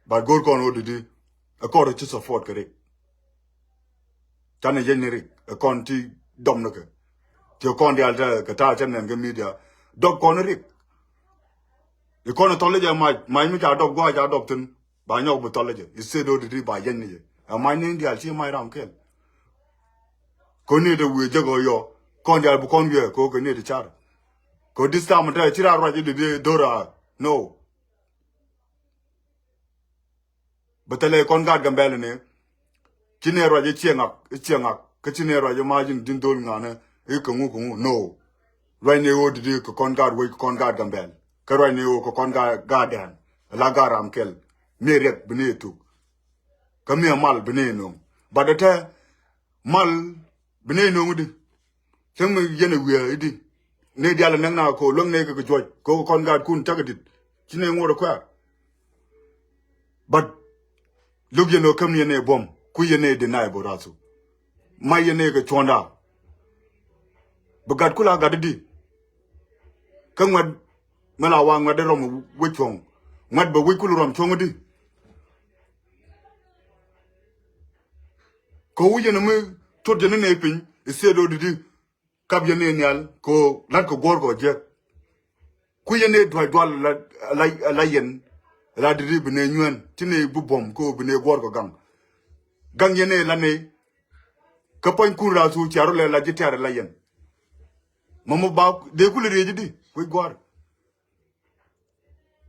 But go̱r kɔn ɣöö didi ɛ kɔn rɔ ci support kɛ rik. Canɛ yɛn ni rik ɛ kɔn ti dɔm ni kɛ. Ti kɔn diaal tɛ kɛ ta̱a̱ cä nɛn kɛ media. Dɔk kɔn i̱ rik. I̱ kɔn i̱ thɔl i̱ jɛ mac, mac mi ca dɔk gua̱a̱c ca dɔk thi̱n. Ba nyɔk bi thɔl i̱ jɛ. I̱ state ɣöö didi ba yɛn ni jɛ. Ɛ mac ni diaal ci mac ram kɛl. Kɛ ni ti wi̱i̱ jek ɣöö yɔ kɔn diaal bi kɔn wi̱i̱ kɛ kɛ ni ti car. Kɛ this time te ci raa ruac i̱ di di do̱r a no. Bɛ thilɛ kɔn gaat Gambɛl ni ci ni ruac i̱ cieŋ ak i̱ cieŋ ak kä ci ni ruac i̱ ma ji̱n din dhol ŋa̱nä i̱ kɛ ŋu kɛ ŋu no. Ruac ni ɣöö di di kɛ kɔn gaat wec kɛ kɔn gaat Gambɛl kä ruac ni ɣöö kɛ kɔn gaat gaat dɛn la gaat ram kɛl mi riɛk bi ni thuk. Kä mi mal bi ni no̱o̱ŋ. But te mal bi ni no̱o̱ŋ di. Cäŋ mi yɛn ɛ wi̱i̱ i̱di ni diaal ɛ näk na ko luäŋ ni kɛ kɛ juɔc ko kɔn gaatkun cakɛ dit. Ci ni ŋuɔt ɛ kuɛ̈ɛ̈. But lo̱k yɛn ɛ käm yɛn ɛ buɔ̱m ku yɛn ɛ deny bä rasu. Ma yɛn ɛ kɛ cuɔ̱nda. Bi gat ku la gat i̱di. Kä ŋuɛ̈t mi la wa ŋuɛ̈t i̱ rɔm wec cuɔ̱ŋ. Ŋuɛ̈t bɛ wec kul rɔm cuɔ̱ŋ i̱di. Kɛ wi̱c yɛn mi tot yɛn ni nɛy piny i̱ thiet do̱r di̱t i̱ kap yɛn ni nhial kɛ ɣöö la̱t kɛ guɔ̱ɔ̱r kɛ ɣɔ̱ jiäk. Kui̱ yɛn ëë dua̱c dual la, la, la yɛn. La didi bi ne nyuɛn. Ci ne bi buɔ̱m ko bi ne guɔ̱r kɛ gaŋ. Gaŋ yɛn ëë la ne. Kä pua̱nykun rasu ciaru lɛ la ji̱ tiar la yɛn. Mɔmɔ ba dee kulɛ riec di kui̱ gua̱r.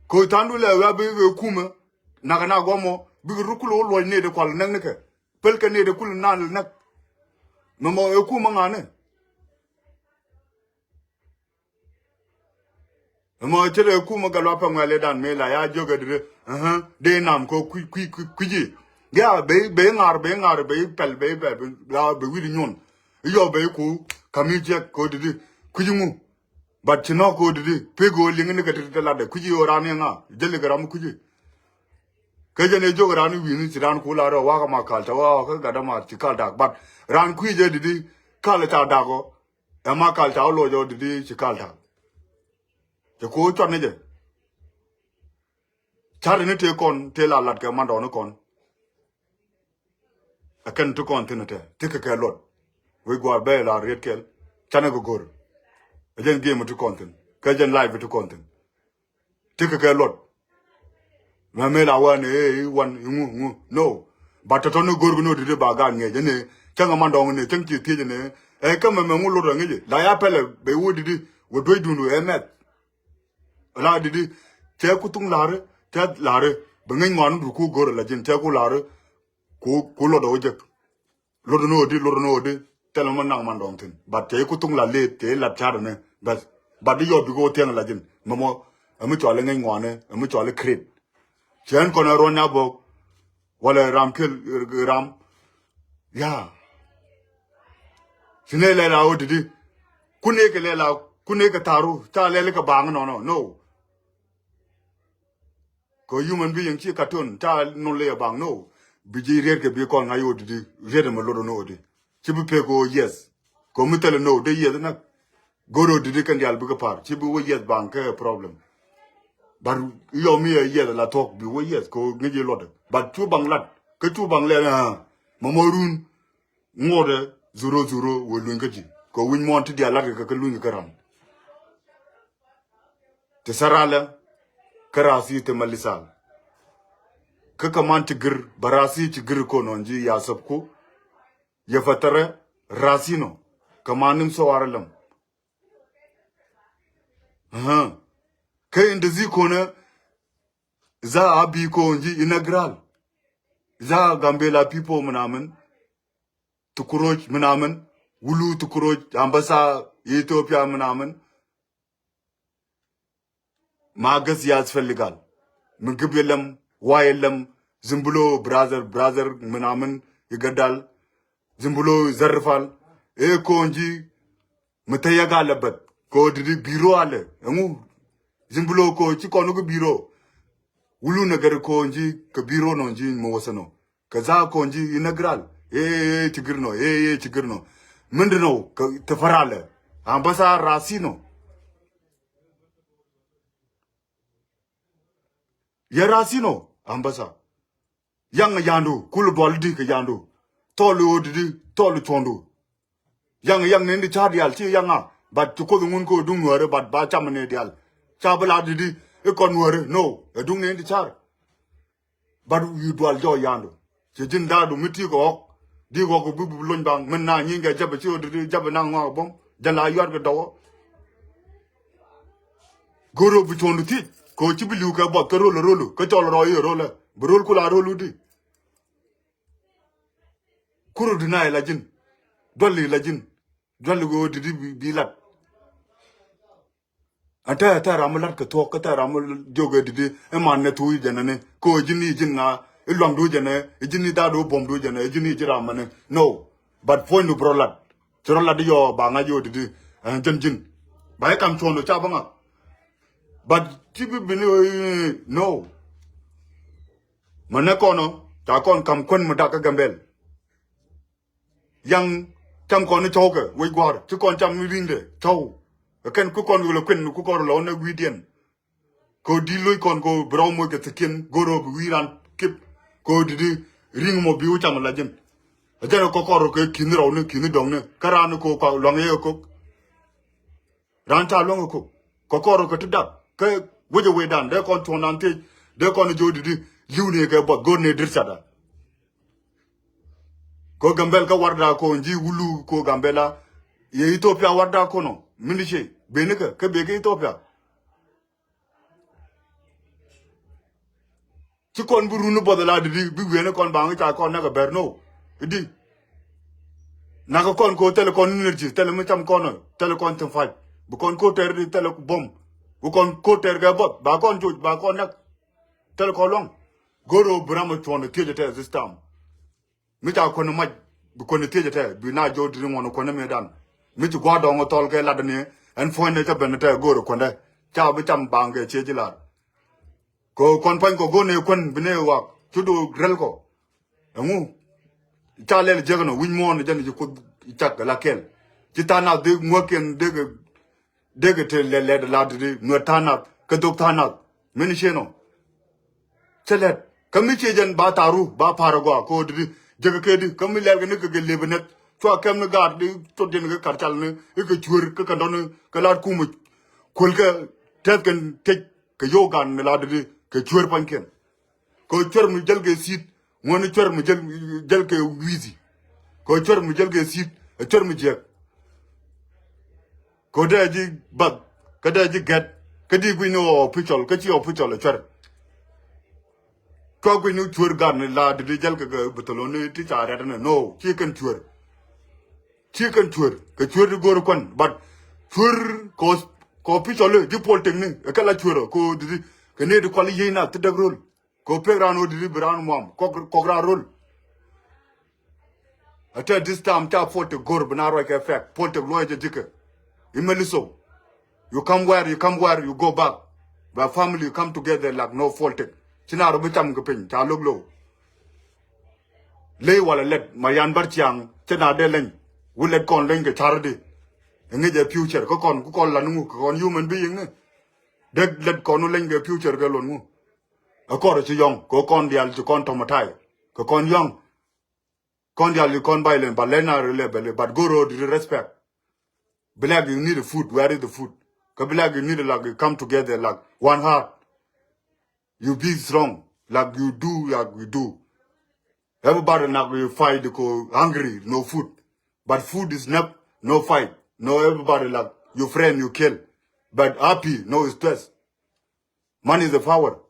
Ko̱ tha̱a̱ŋdu lɛ wia bi kumä. Nak na guɔmɔ bikɛ ruk kulɛ wä luɔc nɛy de kual näk nikɛ. Pälkɛ nɛy de kulɛ nal näk. Mɔmɔ ɛ kumä ŋa̱ni. Mɔ cɛ lɛ kumä gat luaak pɛ ŋuɛl idan mëë la ya jiök ɛ didi. Dee nam kɛ kui̱ kui̱ kui̱ kui̱ ji̱. Gɛ a bɛ bɛ ŋa̱r bɛ ŋa̱r bɛ pɛl bɛ pɛl bɛ wi̱i̱ di nyuɔn. Iyɔ bɛ ku kami jiɛk kɛ didi kui̱ ji̱ ŋu. But ci nɔ kɛ didi pek kɛ liŋ ni kɛ ti ti latdɛ kui̱ ji̱ ɣöö ran iŋa jɛ likɛ ram kui̱ ji̱. Kɛ jɛn ɛ jiök ran i̱ wi̱i̱ni ci ran ku la rɛ wakä ma kal ca wakä gat dämaar ci kal dak but ran kui̱ jɛ didi kal ca dak ɔ. Ɛ ma kal ca wä loc ɔ didi ci kal ca. Cɛ ko̱o̱c cuat ni jɛ. Ca̱r ni tëë kɔn tëë la lat kɛ mandɔɔni kɔn. Ɛ kɛn ti kɔn thin tɛ ti kɛ kɛ luɔt. Wec gua̱a̱r bɛy la riet kɛl. Canɛ kɛ go̱r. Ɛ jɛn game ti kɔn thin kɛ jɛn live ti kɔn thin. Ti kɛ kɛ luɔt. Mɛ mëë la wä ni ëë i̱ wan i̱ ŋu ŋu no. But tɔ̱tɔ̱ ni go̱r kɛ ni wä didi ba gaat ŋiɛc ni cäŋ ɛ mandɔɔŋ ni cäŋ ci thiec ni. Ɛ kä mɛ mɛ ŋu luɔt ɛ ŋi̱c la ya pɛlɛ bɛ wä didi wä duecdun wä ɛ mɛth. La didi cɛ ku thuŋ la̱ri cɛ la̱ri. Bɛ ŋi̱c ŋɔaani dur ku go̱r ɛ la ji̱n cɛ ku la̱ri. Ku ku luɔt ɛ wä jek. Luɔt ni wä di luɔt ni wä di. Thilɛ mɔ naŋ mandɔɔŋ thin but cɛ ku thuŋ la leth cɛ lat ca̱r ni bɛth. But di yɔ bikɛ wä thiɛŋ la ji̱n mɛmɔ. Ɛmi cɔal iŋi̱c ŋɔaani ɛmi cɔal i̱ kret. Cɛ ɛn kɔn ɛ ruɔ̱n nya bok. Walɛ ram kel ram. Ya. Ci ne lɛl a wä didi. Kun ne kɛ lɛl a kun ne kɛ tharu ca lɛl kɛ baŋ nɔnɔ no. Kɛ human being ci cartoon ca nol lɛ baŋ no. Bi ji̱ riet kɛ bi kɔn ŋa̱c wä didi riet ɛmɛ lot nɔ wä di. Ci bi pek wä yes. Kɛ mi thilɛ no de yes nak. Go̱r wä didi kɛn dial bikɛ par ci bi wä yes baŋ kɛ problem. But yɔ mi ɛ yes la thuɔk bi wä yes kɛ ŋi̱c i̱ luɔt. But cu baŋ lat kä cu baŋ lɛl ɛ mɔmɔ run. Ŋuɔtdɛ zuro zuro wee luny kä ji̱ kɛ wi̱ny muɔ̱ɔ̱n ti diaal latkɛ kɛ kä luny kɛ ram. Ti saralɛ kä rasi ti malisal. Kä kɛ man ti gir bɛ rasi ti gir ko nɔn ji̱ ya sopku. Yɛ fɛ thɛrɛ rasi nɔ kɛ man nim sowarɛ lɛm. Kä in desi konɛ za a bi ko ji̱ inagral. Za Gambela people mɛ namɛn. Tukuroc mi namɛn wulu tukuroc ambasa Ethiopia mi namɛn. Ma gäs yas fɛl igal mi gib yɛ lɛm wa yɛ lɛm. Zimbulo brother brother mi namɛn igadal. Zimbulo zerfal e konji. Mi thäy ɛ gal ɛ bäth kɛ ɣöö didi bi̱i̱r rɔ alɛ ɛŋu. Zimbulo kɛ ɣöö ci kɔn wä kä bi̱i̱r rɔ. Wulu nɛ gɛr kɛ ɣöö ji̱ kɛ bi̱i̱r rɔ nɔ ji̱ mi wäsɛ nɔ. Kɛ dhaa kɔn ji̱ inä gral ee ee ci gir nɔ ee ee ci gir nɔ. Min di nɔ kɛ ti färalɛ ambasa rasi nɔ. Yɛ rasi nɔ ambasa. Yaŋ yandu kul dual di kɛ yandu. Thɔl i̱ ɣöö didi thɔl i̱ cuɔndu. Yaŋ yaŋ neni ti ca̱r diaal ci yaŋa. But ci kuoth ŋun ko duŋ nuääri but ba cam ni diaal. Ca bi la didi i̱ kɔn nuääri no ɛ duŋ neni ti ca̱r. But wi̱i̱ dual jɔɔ yandu ci ji̱n daadu mi ti kɛ ɣɔk. Di ɣɔk bi bi lony baŋ min na nyiŋ kɛ jabɛ ci ɣöö didi jabɛ na ŋɔak buɔ̱m jɛn la yuat kɛ dɔwɔ. Go̱r ɣöö bi cuɔ̱ndu thiec kɛ ɣöö ci bi li̱w kɛ buɔth kä rol ɛ rol kä cɔl rɔɔc i̱ ɛ rol ɛ bi rol kula rol wudi. Kuru dina ila jin. Duali la jin. Duali go didi bi lat. Ante ate ram lat ke thuok ate ram joge didi. Eman ne thui jene ne ko jini jin nga. Iluang du jene. Ijini dadu bom du jene. Ijini jiram ne no. But point du bro lat. Chiro lat yo ba nga yo didi. Jen jin ba ekam chono cha ba nga. But tibi bini no. Mane kono ta kon kam kwen mudak Gambel. Yaŋ cam kɔn ni cɔwkɛ wec gua̱a̱r ci kɔn cam ni ri̱ŋdɛ cɔw. Kɛ kɛn ku kɔn wël kuën ku kɔn lɔ ni wi̱i̱diɛn. Kɛ di loc kɔn kɛ bi rɔw moc kɛ thikiɛn go̱r ɣöö bi wi̱i̱ ran kip. Kɛ di di ri̱ŋ mɔ bi wä cam la jin. A jɛn kɛ kɔr kɛ ki̱n rɔw ni ki̱n dɔŋ ni kä ran ni kɛ kɔk luaŋ yɛ kɛ kɔk. Ran ca luäŋ kɛ kɔk kɛ kɔr kɛ ti dak. Kä wecɛ wecdan dee kɔn tuɔ̱ŋdan thiec, dee kɔn jiök di̱t i̱ li̱w ni kɛ buɔth go̱r ni di̱t catda. Ko Gambɛl kä warda ko ji̱ wulu ko Gambɛla. Yɛ Ethiopia warda ko nɔ, mini ce beni kä kä bek kä Ethiopia. Ci kɔn bi run buɔth la di̱t i̱ bi wieni kɔn baŋ i̱ ca kɔn näk a bɛr no. I̱di. Nak kɔn ko thilɛ kɔn energy, thilɛ mi cam kɔn, thilɛ kɔn thi̱n fac. Bi kɔn ko tɛr di thilɛ bom. Bi kɔn ko tɛr kɛ buɔth ba kɔn joc ba kɔn näk. Thilɛ kɔn luɔ̱ŋ. Go̱r ɣöö bi ram ɔ cuɔ̱n thiec tɛ this time. Mi ca kuäni mac bi kuäni thiec tɛ bi na jɔw diri ŋuɔni kuäni mëëdan. Mi ci gua̱a̱r dɔ̱ŋ thɔl kɛ lat ni ɛn puɔ̱ny ni ca ben tɛ go̱o̱r kuändɛ ca bi cam baŋ kɛ cie ji̱ lar. Kɛ kɔn pua̱ny kɔ go̱o̱r ni kuän bi ni wak cu do rɛl kɔ. Ɛŋu ca lɛl jiäk nɔ wi̱c muɔ̱ɔ̱n jɛn ci kuoth cak la kɛl. Ci tha̱a̱ŋ nath dee ŋuäkiɛn dee kɛ dee kɛ te lɛl lɛt la diri nuɛ tha̱a̱ŋ nath kɛ dhok tha̱a̱ŋ nath. Mini cienɔ. Cä lɛt kä mi cie jɛn ba tharu ba pa̱r agɔaa ko̱ didi. Jek kɛ di kä mi lɛl kɛ ni kɛ kɛ lep nɛth cua kɛm ni gaat di thot jɛn kɛ kar cal ni ikɛ cuer kä kɛ dɔni kɛ lat kumä. Kuel kɛ tɛth kɛ tec kɛ yo̱o̱ gan ni la didi kɛ cuer pa̱nykiɛn. Kɛ cuer mi jäl kɛ si̱t ŋuɔ̱ni cuer mi jäl jäl kɛ wi̱i̱thi. Kɛ cuer mi jäl kɛ si̱t ɛ cuer mi jiɛk. Kɛ dee ji̱ bath kä dee ji̱ gɛt kä di gui̱ni ɔ official kä ci official ɛ cuer. Cua gui̱ni cuer gan ni la didi jäl kɛ kɛ bithaloni ti ca rɛt ni no ci kɛn cuer. Ci kɛn cuer kɛ cuer di go̱o̱r kuan but cuer kɛ official ji̱ politic ni ɛ kɛ la cuer kɛ didi kɛ ni di kual yiey na ti däk rol. Kɛ pek ran wä didi bi ran muam kɔk kɔk ran rol. Ɛ tɛ this time ca politic go̱r bi na ruac kɛ fɛk politic luɔc jɛ jikɛ. Imɛ liso. You come where you come where you go back. Ba family you come together like no politic. Ci na rɔ bi cam kɛ piny ca lok low. Ley wala lɛt ma yan bär ciaŋ cɛ na dee leny. Wi lɛt kɔn leny kɛ charity. Ŋic ɛ future kä kɔn ku kɔn lan ŋu kɛ kɔn human being ni. Dee lɛt kɔn wu leny kɛ future kɛ lon ŋu. Ɛ kɔr ci yɔŋ kɛ kɔn dial ci kɔn tɔmɔtai kɛ kɔn yɔŋ. Kɔn dial ci kɔn violent but lena ri lɛ bɛli but go road ri respect. Black you need a food where is the food? Kɛ black you need a like you come together like one heart. You be strong like you do like we do. Everybody nak you fight ko hungry no food. But food is not no fight. No everybody like your friend you kill. But happy no stress. Money is the power.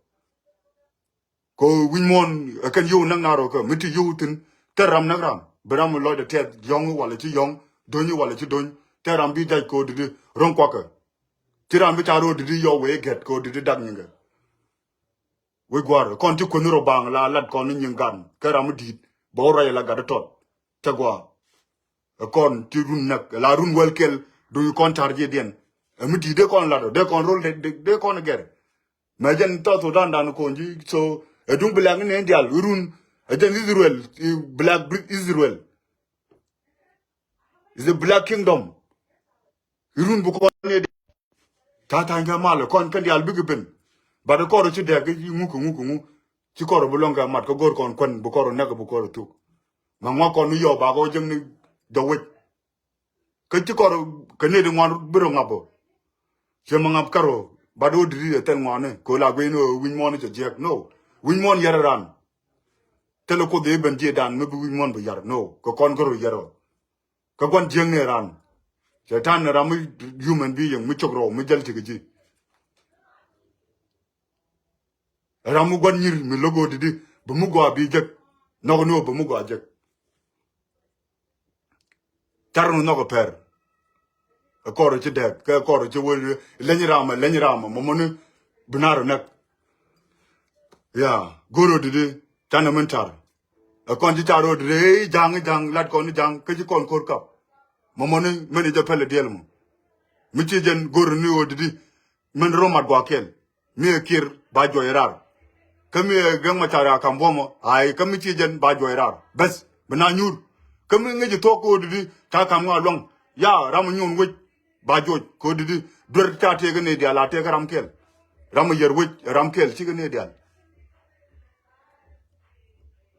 Ko wi̱ny muɔ̱n ɛ kɛn yio̱w näk na rɔ kä mi ti yio̱w thi̱n. Thɛr ram näk ram bi ram lɔcdɛ tɛth yɔ̱ŋ walɛ ci yɔ̱ŋ do̱ny walɛ ci do̱ny. Thɛr ram bi jac ko didi ro̱ŋ kuakä. Ci ram bi ca ro̱o̱ didi yɔw wee gɛt ko didi dak nyiŋkɛ. Wec gua̱a̱r kɔn ci kuänh rɔ baŋ la lat kɔn ni nyiŋ gan kɛ ram mi di̱i̱t bɛ wä ruac la gat tɔt. Cɛ gua̱a̱. Ɛ kɔn ci run näk la run wäl kɛl duŋ kɔn tar jiɛdiɛn. Ɛ mi di̱i̱t dee kɔn lat dee kɔn rol dee kɔn gɛr. Mɛ jɛn tɔth Sudan dan kɔn ji̱ so ɛ duŋ bi lɛk ni nɛn dial irun. Ɛ jɛn Israel i black Israel. Is a black kingdom. Irun bi kɔn ni dial. Ca tha̱a̱ny kɛ mal kɔn kɛn dial bikɛ ben. But kɔr ci dɛk i̱ ŋuk i̱ ŋuk i̱ ŋuk. Ci kɔr bi lɔŋ kɛ mat kä go̱r kɔn kuän bi kɔr näk bi kɔr thuk. Mɛ ŋuak kɔn ni yɔw bakɔ jɛn ni jɔwec. Kä ci kɔr kɛ nɛy ti ŋuan bi rɔ ŋa̱p ɔ. Ciɛ mɛ ŋa̱p kärɔ bat ɣöö di̱t ɛ thɛn ŋuani kɛ ɣöö la guic ni ɣöö wi̱ny muɔ̱ɔ̱n cɛ jiɛk no. Wi̱ny muɔ̱ɔ̱n yɛr ran. Thilɛ kuoth i̱ ben jiëëdan mi bi wi̱ny muɔ̱ɔ̱n bi yar no kɛ kɔn kärɔ yɛr ɔ. Kä gua̱n jiäkni ran. Cɛ ta̱n ram mi human being mi cok rɔw mi jäl ti kɛ ji̱. Ram mi gua̱n nyir mi lo̱k ɣöö di̱t i̱ bi mi gɔaa bi jek. Nhɔk ni ɣöö bi mi gɔaa jek. Car ni nhɔk ɛ pɛr. Ɛ kɔr ci dɛk kɛ kɔr ci wee leny ramɛ leny ramɛ mɔmɔni bi nar näk. Ya go̱r ɣöö di̱t i̱ canɛ min car. Ɛ kɔn ci car ɣöö di̱t i̱ ja̱a̱ŋ i̱ ja̱a̱ŋ lat kɔn i̱ ja̱a̱ŋ kä ci kɔn ko̱r kap. Mɔmɔni mɛn i̱ jɛ pɛl i̱ diɛl mɔ. Mi ci jɛn go̱r ni ɣöö di̱t i̱ mɛn rɔ mat gua̱a̱ kɛl. Mi ɛ Kiir ba juɔc rar. Kä mi ɛ Riek Machar a kam buɔmɔ ai kä mi ci jɛn ba juɔc rar beth bi na nyuur. Kä mi ŋäc i̱ thuɔ̱k ko̱o̱t i̱di ca kam ŋa luaŋ. Ya ram inyuun wec ba juɔc ko̱o̱t i̱di duer ca tëëk i̱ ni diaal a tëëk i̱ ram kɛl. Ram i̱ yɛr wec ram kɛl cik i̱ ni diaal.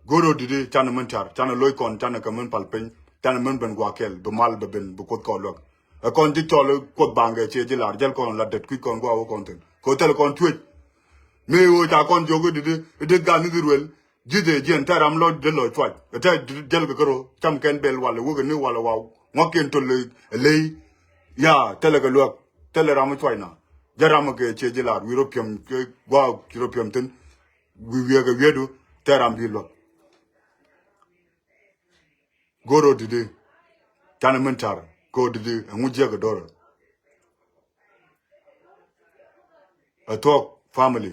Go̱r ɣöö di̱t i̱ canɛ min car canɛ loc kɔn canɛ kɛ min pal piny. Canɛ min ben gua̱a̱ kɛl bi mal bɛ ben bi kuoth kɔn luäk. Ɛ kɔn ji̱ cɔl i̱ kuoth baŋkɛ ciɛ ji̱ lar jäl kɔn la det kui̱c kɔn gua̱a̱ wä kɔn thi̱n. Kɛ thil kɔn tuec. Mëë ɣöö ca kɔn jiök i̱ di̱t i̱ di̱t gan Ithɛrɛl. Ji̱th ëë jiɛn tɛ ram lɔ di̱t lɔ cuac. Tɛ di̱t jäl kɛ kärö cam kɛn bɛl walɛ wek ni walɛ waw. Ŋuak kiɛn töl ɛ ley. Ya thilɛ kɛ luäk. Thilɛ ram i̱ cuac na. Jɛ ram kɛ ciɛ ji̱ laar wi̱i̱ rɔ piɛm kɛ gua̱a̱k ci rɔ piɛm thi̱n. Wi̱i̱ wi̱i̱ kɛ wi̱i̱du tɛ ram bi luäk. Go̱r ɣöö di̱t i̱ canɛ min tar kɛ ɣöö di̱t i̱ ɛŋu jiäk ɛ do̱r. Ɛ thuɔ̱k family.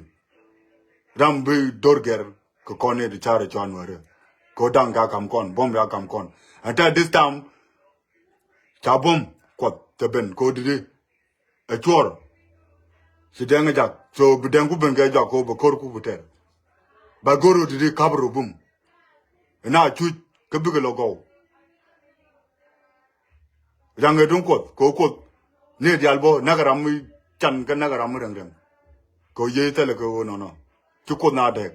Ram bi do̱r gɛr kɛ kɔn ni di car ɛ cuan wärä. Kɛ ɣöö da̱ŋ ka kam kɔn buɔ̱m ya kam kɔn. And at this time ca buɔ̱m kuɔth te ben kɛ ɣöö di̱t i̱ ɛ cuɔr. Ci dɛŋ ɛ jak so bi dɛŋ ku ben kɛ jak kɛ ɣöö bɛ ko̱r ku bi tɛr. Ba go̱r ɣöö di̱t i̱ kap rɔ bum. Ina cuc kä bikɛ lɔ gɔw. Raŋ ɛ duŋ kuɔth kɛ ɣöö kuɔth ni diaal bä näk ram mi can kä näk ram mi rɛŋ rɛŋ. Kɛ ɣöö yiey thilɛ kɛ ɣöö nɔnɔ ci kuoth na dɛɛk.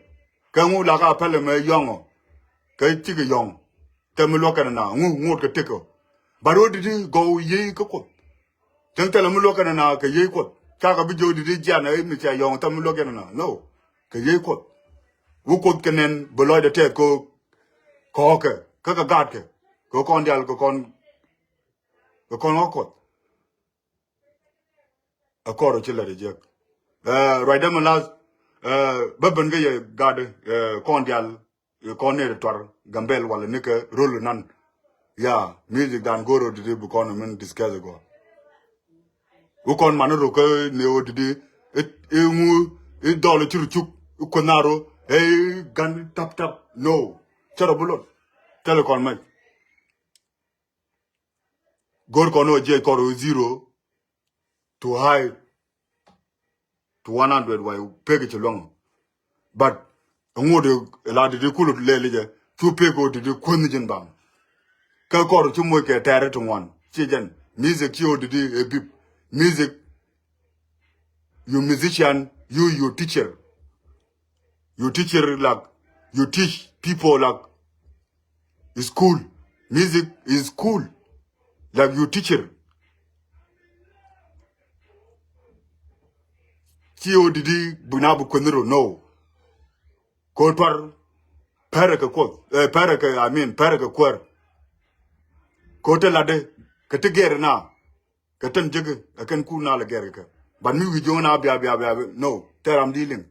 Kɛ ŋu la ka pɛlɛ mɛ yɔ̱ŋɔ kɛ cikɛ yɔ̱ŋ. Thɛm mi luɔk kɛn na ŋu ŋot kɛ tëk ɔ. Ba ro̱o̱ di̱t i̱ gɔw yiey kä kuoth. Cäŋ thilɛ mi luɔk kɛn na kɛ yiey kuɔth ca kɛ bi jiök di̱t i̱ jian ɛ mi cia yɔ̱ŋ thɛm mi luɔk kɛn na no. Kɛ yiey kuɔth. Wu kuoth kɛ nɛn bi lɔcdɛ tɛth kɛ ɣöö kɔɔkɛ kä kɛ gaatkɛ kɛ ɣöö kɔn diaal kɛ kɔn kɛ kɔn ɣä kuɔth. Ɛ kɔr ɔ ci lät ɛ jiäk. Ruacdä mi lath bä ben kä yɛ gat kɔn diaal kɔn ni ri tuar Gambɛl walɛ ni kɛ rol nan. Ya music dan go̱r ɔ didi bi kɔn min discuss gɔ. Wi kɔn man ro kä ni ɔ didi i̱ ŋu i̱ dɔl i̱ ci ru cuk i̱ kuoth na ro i̱ gan tap tap no. Cɛ rɔ bi lot thilɛ kɔn mɛc. Go̱r kɔn ɔ jiɛc kɔr ɔ zero to high to one hundred way pek ci luɔŋ. But ŋot la didi kulut lɛli jɛ cu pek ɔ didi kuonh jin bam. Kä kɔr ci moc kɛ tɛɛrɛ ti ŋuan ci jɛn music ci ɔ didi ɛ bip. Music, you musician, you you teacher. You teacher like you teach people like school. Music is school. Like you teacher. Ci ɣöö didi bi na bi kueth ni ro no. Ko tuar pɛrɛ kɛ kuoth pɛrɛ kɛ I mean pɛrɛ kɛ kuäär. Ko te latdɛ kɛ ti gɛɛr na. Kɛ tɛn jek ɛ kɛn kur na lɛ gɛr kɛ kɛ. But mi wi̱i̱ jiɔŋ na bia bia bia no tɛ ram di liŋ.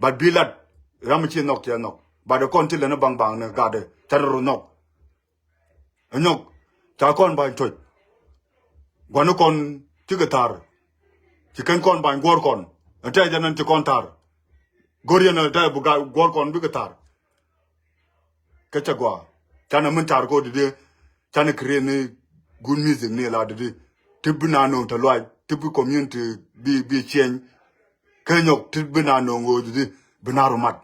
But bi lat ram ci nhɔk cɛ nhɔk. But ɛ kɔn ti lɛn ɛ baŋ baŋ ni gatdɛ tɛn ro nhɔk. Ɛ nyɔk ca kɔn ba̱ny toc. Gua̱ni kɔn cikɛ tha̱r. Ci kɛn kɔn ba̱ny guɔ̱ɔ̱r kɔn ɛ tɛ jɛn ɛn ci kɔn tha̱r. Go̱r yɛn ɛ tɛ bi guɔ̱ɔ̱r kɔn bikɛ tha̱r. Kä cɛ gɔaa canɛ min tar kɔ didi. Canɛ create ni good music ni la didi. Ti bi na no̱o̱ŋ te luac ti bi community bi bi change. Kä nyɔk ti bi na no̱o̱ŋ ɣöö didi bi na rumat.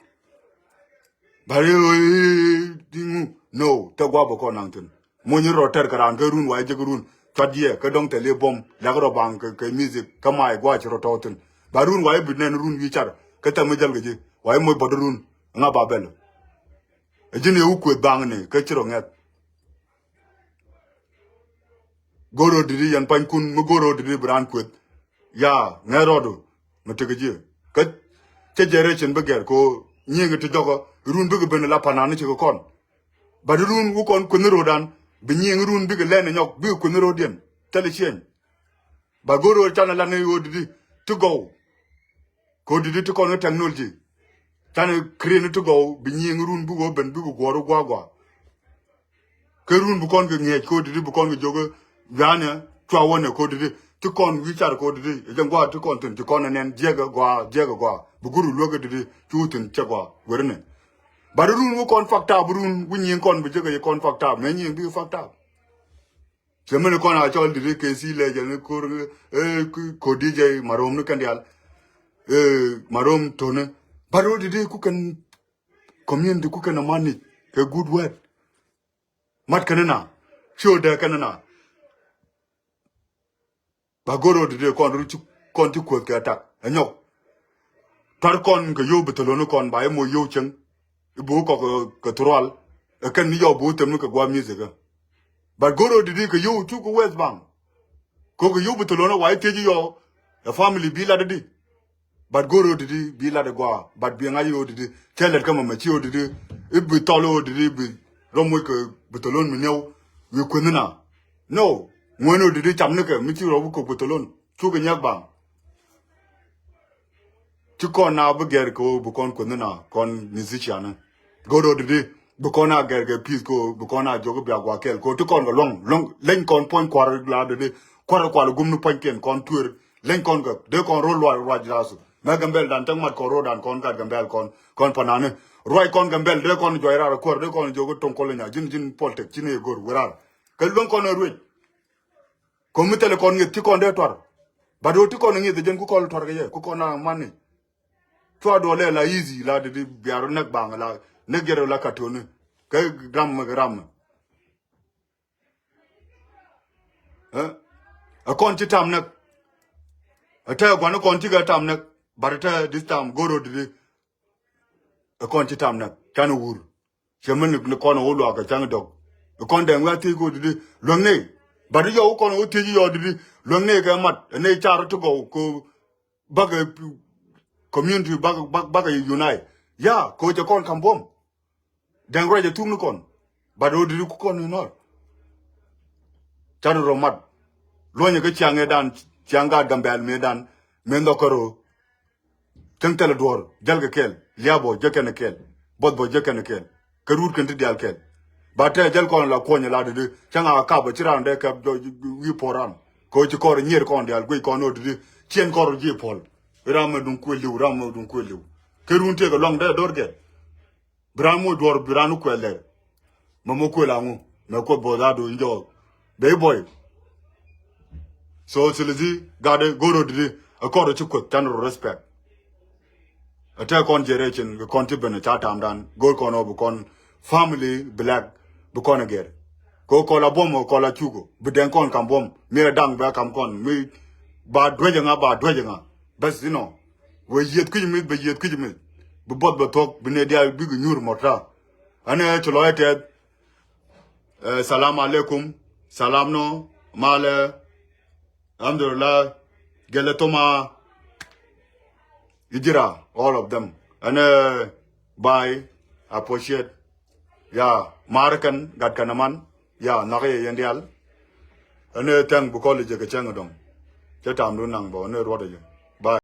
Bari ɣöö di ŋu no te gua bɛ kɔn naŋ thin. Mony rɔ tɛr kɛ raan kä run wa jek run cuat jiɛ kä dɔŋ thɛli buɔm lɛk rɔ baŋ kɛ music kä may gua ci rɔ tɔ̱ thin. Ba run wa bi nɛn run wi̱i̱ car kä thɛm mi jäl kɛ ji̱ wa moc bɔt run. Ŋa ba bɛl ɛ ji̱n yɛ wä kueth baŋni kä ci rɔ ŋɛth. Go̱r rɔ didi yɛn panykun mi go̱r rɔ didi bi raan kueth. Ya ŋɛth rɔɔdu mi tekɛ ji̱ kä cɛ generation bi gɛr ko nyiŋ ti jɔkɔ run bikɛ ben la panan ni cikɛ kɔn. But run wä kɔn kueth ni ro̱dan bi nyiŋ run bikɛ lɛn nyɔk bikɛ kueth ni ro̱diɛn thɛl ciɛny. Ba go̱r rɔ canɛ lat ni ɣöö didi ti gɔw. Kɛ ɣöö didi ti kɔn kä technology canɛ create ni ti gɔw bi nyiŋ run bi ɣöö ben bikɛ guɔ̱r gua̱a̱ gua̱a̱. Kä run bi kɔn kɛ ŋiɛc kɛ ɣöö didi bi kɔn kɛ jiök. Wianɛ cua wänɛ kɛ ɣöö didi ti kɔn wi̱i̱ car kɛ ɣöö didi ɛ jɛ gua̱a̱ ti kɔn thi̱n ti kɔn ɛ nɛn jiɛkɛ gua̱a̱ jiɛkɛ gua̱a̱ bi go̱r luäk kɛ didi ci wä thi̱n cɛ gua̱a̱ weri ni. But run wä kɔn fucked up run wä nyiŋ kɔn bi jiäkɛ yɛ kɔn fucked up mɛ nyiŋ bikɛ fucked up. Cɛ mini kɔn a cɔl diri kɛ si lɛ jɛ ni kor ɛ kodi jɛ marom ni kɛn dial. Ɛ marom toni. But ro didi ku kɛn community ku kɛn a manage kɛ good word. Mat kɛn na. Ci o dɛ kɛn na. Ba goro didi kɔn ru ci kɔn ci kuoth kɛ tak ɛ nyɔk. Tar kɔn kɛ yow bi theloni kɔn ba imo yow ceng. Ibu kɔ kɛ thurual ɛ kɛn ni yɔ bu themni kɛ gua music ɛ. But goro didi kɛ yow cuk kɛ West Bank. Ko kɛ yow bi theloni wa ithiec yɔ. Ɛ family bi lat di. But go̱r ɣöö didi bi lat ɛ gɔaa, but bi ŋa̱c ɣöö didi cɛ lɛt kä mama ci ɣöö didi i̱ bi thɔl ɣöö didi bi rɔm wec kɛ bi thɔl ɣöö mi niɛw wi̱i̱ kuenhina. No, ŋuɛn ɣöö didi cam nikɛ mi ci rɔw bi kok bi thɔl ɣöö cukɛ nyɛk baŋ. Ci kɔn na bi gɛr kɛ ɣöö bi kɔn kuenhina kɔn musician. Go̱r ɣöö didi bi kɔn a gɛr kɛ peace kɛ ɣöö bi kɔn a jɔk i̱ bia gua̱a̱ kɛl kɛ ɣöö ti kɔn kɛ luɔ̱ŋ luɔ̱ŋ leny kɔn puɔ̱ny kua̱r la didi kua̱r kual gum ni puɔ̱nykiɛn kɔn tueer. Leny kɔn kɛ dee kɔn ro̱l ruac ruac rasu. Mɛ Gambɛl dan cäŋ mat kɔn ro̱l dan kɔn gat Gambɛl kɔn kɔn panani. Ruac kɔn Gambɛl dee kɔn juac rar kuäär dee kɔn jiök i̱ toŋ kɔl inya ji̱n ji̱n politik ji̱n i̱ go̱r wee rar. Kɛ luäŋ kɔn ɛ ruec. Kɔn mi thilɛ kɔn ŋi̱eth ti kɔn dee tuar. Bat ɣöö ti kɔn ŋi̱eth ɛ jɛn ku kɔn tuar kɛ yɛ ku kɔn a mani. Cua duɔl ɛ la easy la didi biar näk baŋ la näk jɛr la katoni. Kɛ ram mɛ kɛ ram mɛ. Ɛ kɔn ci tam näk. Ɛ tɛ gua̱n kɔn ci kɛ tam näk. But ɛ tɛ this time go̱r ɣöö didi. Ɛ kɔn ci tam näk can wur. Cɛ mɛn ni kɔn ɛ wä luaak kɛ ca̱ŋ dɔk. Ɛ kɔn dɛŋ wä thiec kɛ wä didi luäŋ nɛy. But yɔ wä kɔn ɛ wä thiec yɔ didi luäŋ nɛy kɛ mat ɛ nɛy car ti gɔw kɛ bakɛ community bakɛ bakɛ unite. Ya kɛ wä cɛ kɔn kam buɔ̱m. Dɛŋ ruac ɛ thuk ni kɔn. But ɣöö didi ku kɔn inɔr. Can rɔ mat. Luɔ̱nyɛ kä ciaŋ ëëdan ciaŋ gaat Gambɛl mëëdan. Mëë nhɔk kärö. Cäŋ thilɛ duɔ̱ɔ̱r jäl kɛ kɛl lia̱a̱ bɔ jek kɛn kɛl. Buɔth bɔ jek kɛn kɛl. Kɛ ruut kɛn ti diaal kɛl. Ba tɛɛ jäl kɔn la kuɔ̱ny la didi cäŋ a kap ɛ ci raan dee kɛp jɔ wi̱i̱ puɔ̱r ran. Kɛ ɣöö ci kɔr nyier kɔn diaal guic kɔn ɣöö didi ciɛn kɔr ji̱ puɔ̱l. Ram mɛ duŋ kuël li̱w ram mɛ duŋ kuël li̱w. Kɛ ruun tëëk ɛ luaŋ dee do̱r kɛl. Bi raan muɔc duɔ̱ɔ̱r bi raan wä kuɛl lɛr. Mɛ mɔ kuël aŋu mɛ kuoth bo̱o̱th a do̱o̱c jɔɔk. Bɛ i̱ bɔy. So thilɛ thi gatdɛ go̱r rɔ didi ɛ kɔn rɔ ci kueth can rɔ respect. Ɛ tɛk kɔn generation kɛ kɔn ci ben ɛ ca tamdan go̱r kɔn ɔ bi kɔn family black bi kɔn ɛ gɛr. Kɛ kɔn la buɔm ɛ kɔn la cukɔ bi dɛŋ kɔn kam buɔm mi ɛ daŋ bɛ kam kɔn mi ba duec ɛ ŋa ba duec ɛ ŋa. Bas inɔ. Wee yieth kui̱c mith bɛ yieth kui̱c mith. Bi buɔth bɛ thuɔ̱k bi nɛ diaal bikɛ nyuur mɔta. Ɛn ɛ ci lɔc ɛ tɛth. Salam aleikum. Salam nɔ malɛ. Alhamdulillah. Gɛlɛ thoma. Ijira all of them. Ɛn ɛ bye. Appreciate. Ya mar kɛn gat kɛn aman. Ya nhɔk yɛ yɛn diaal. Ɛn ɛ thank because jɛ kɛ cɛŋ dɔŋ. Cɛ tam dun naŋ bɔ ɛn ɛ ruɔt ɛ jɛ. Bye.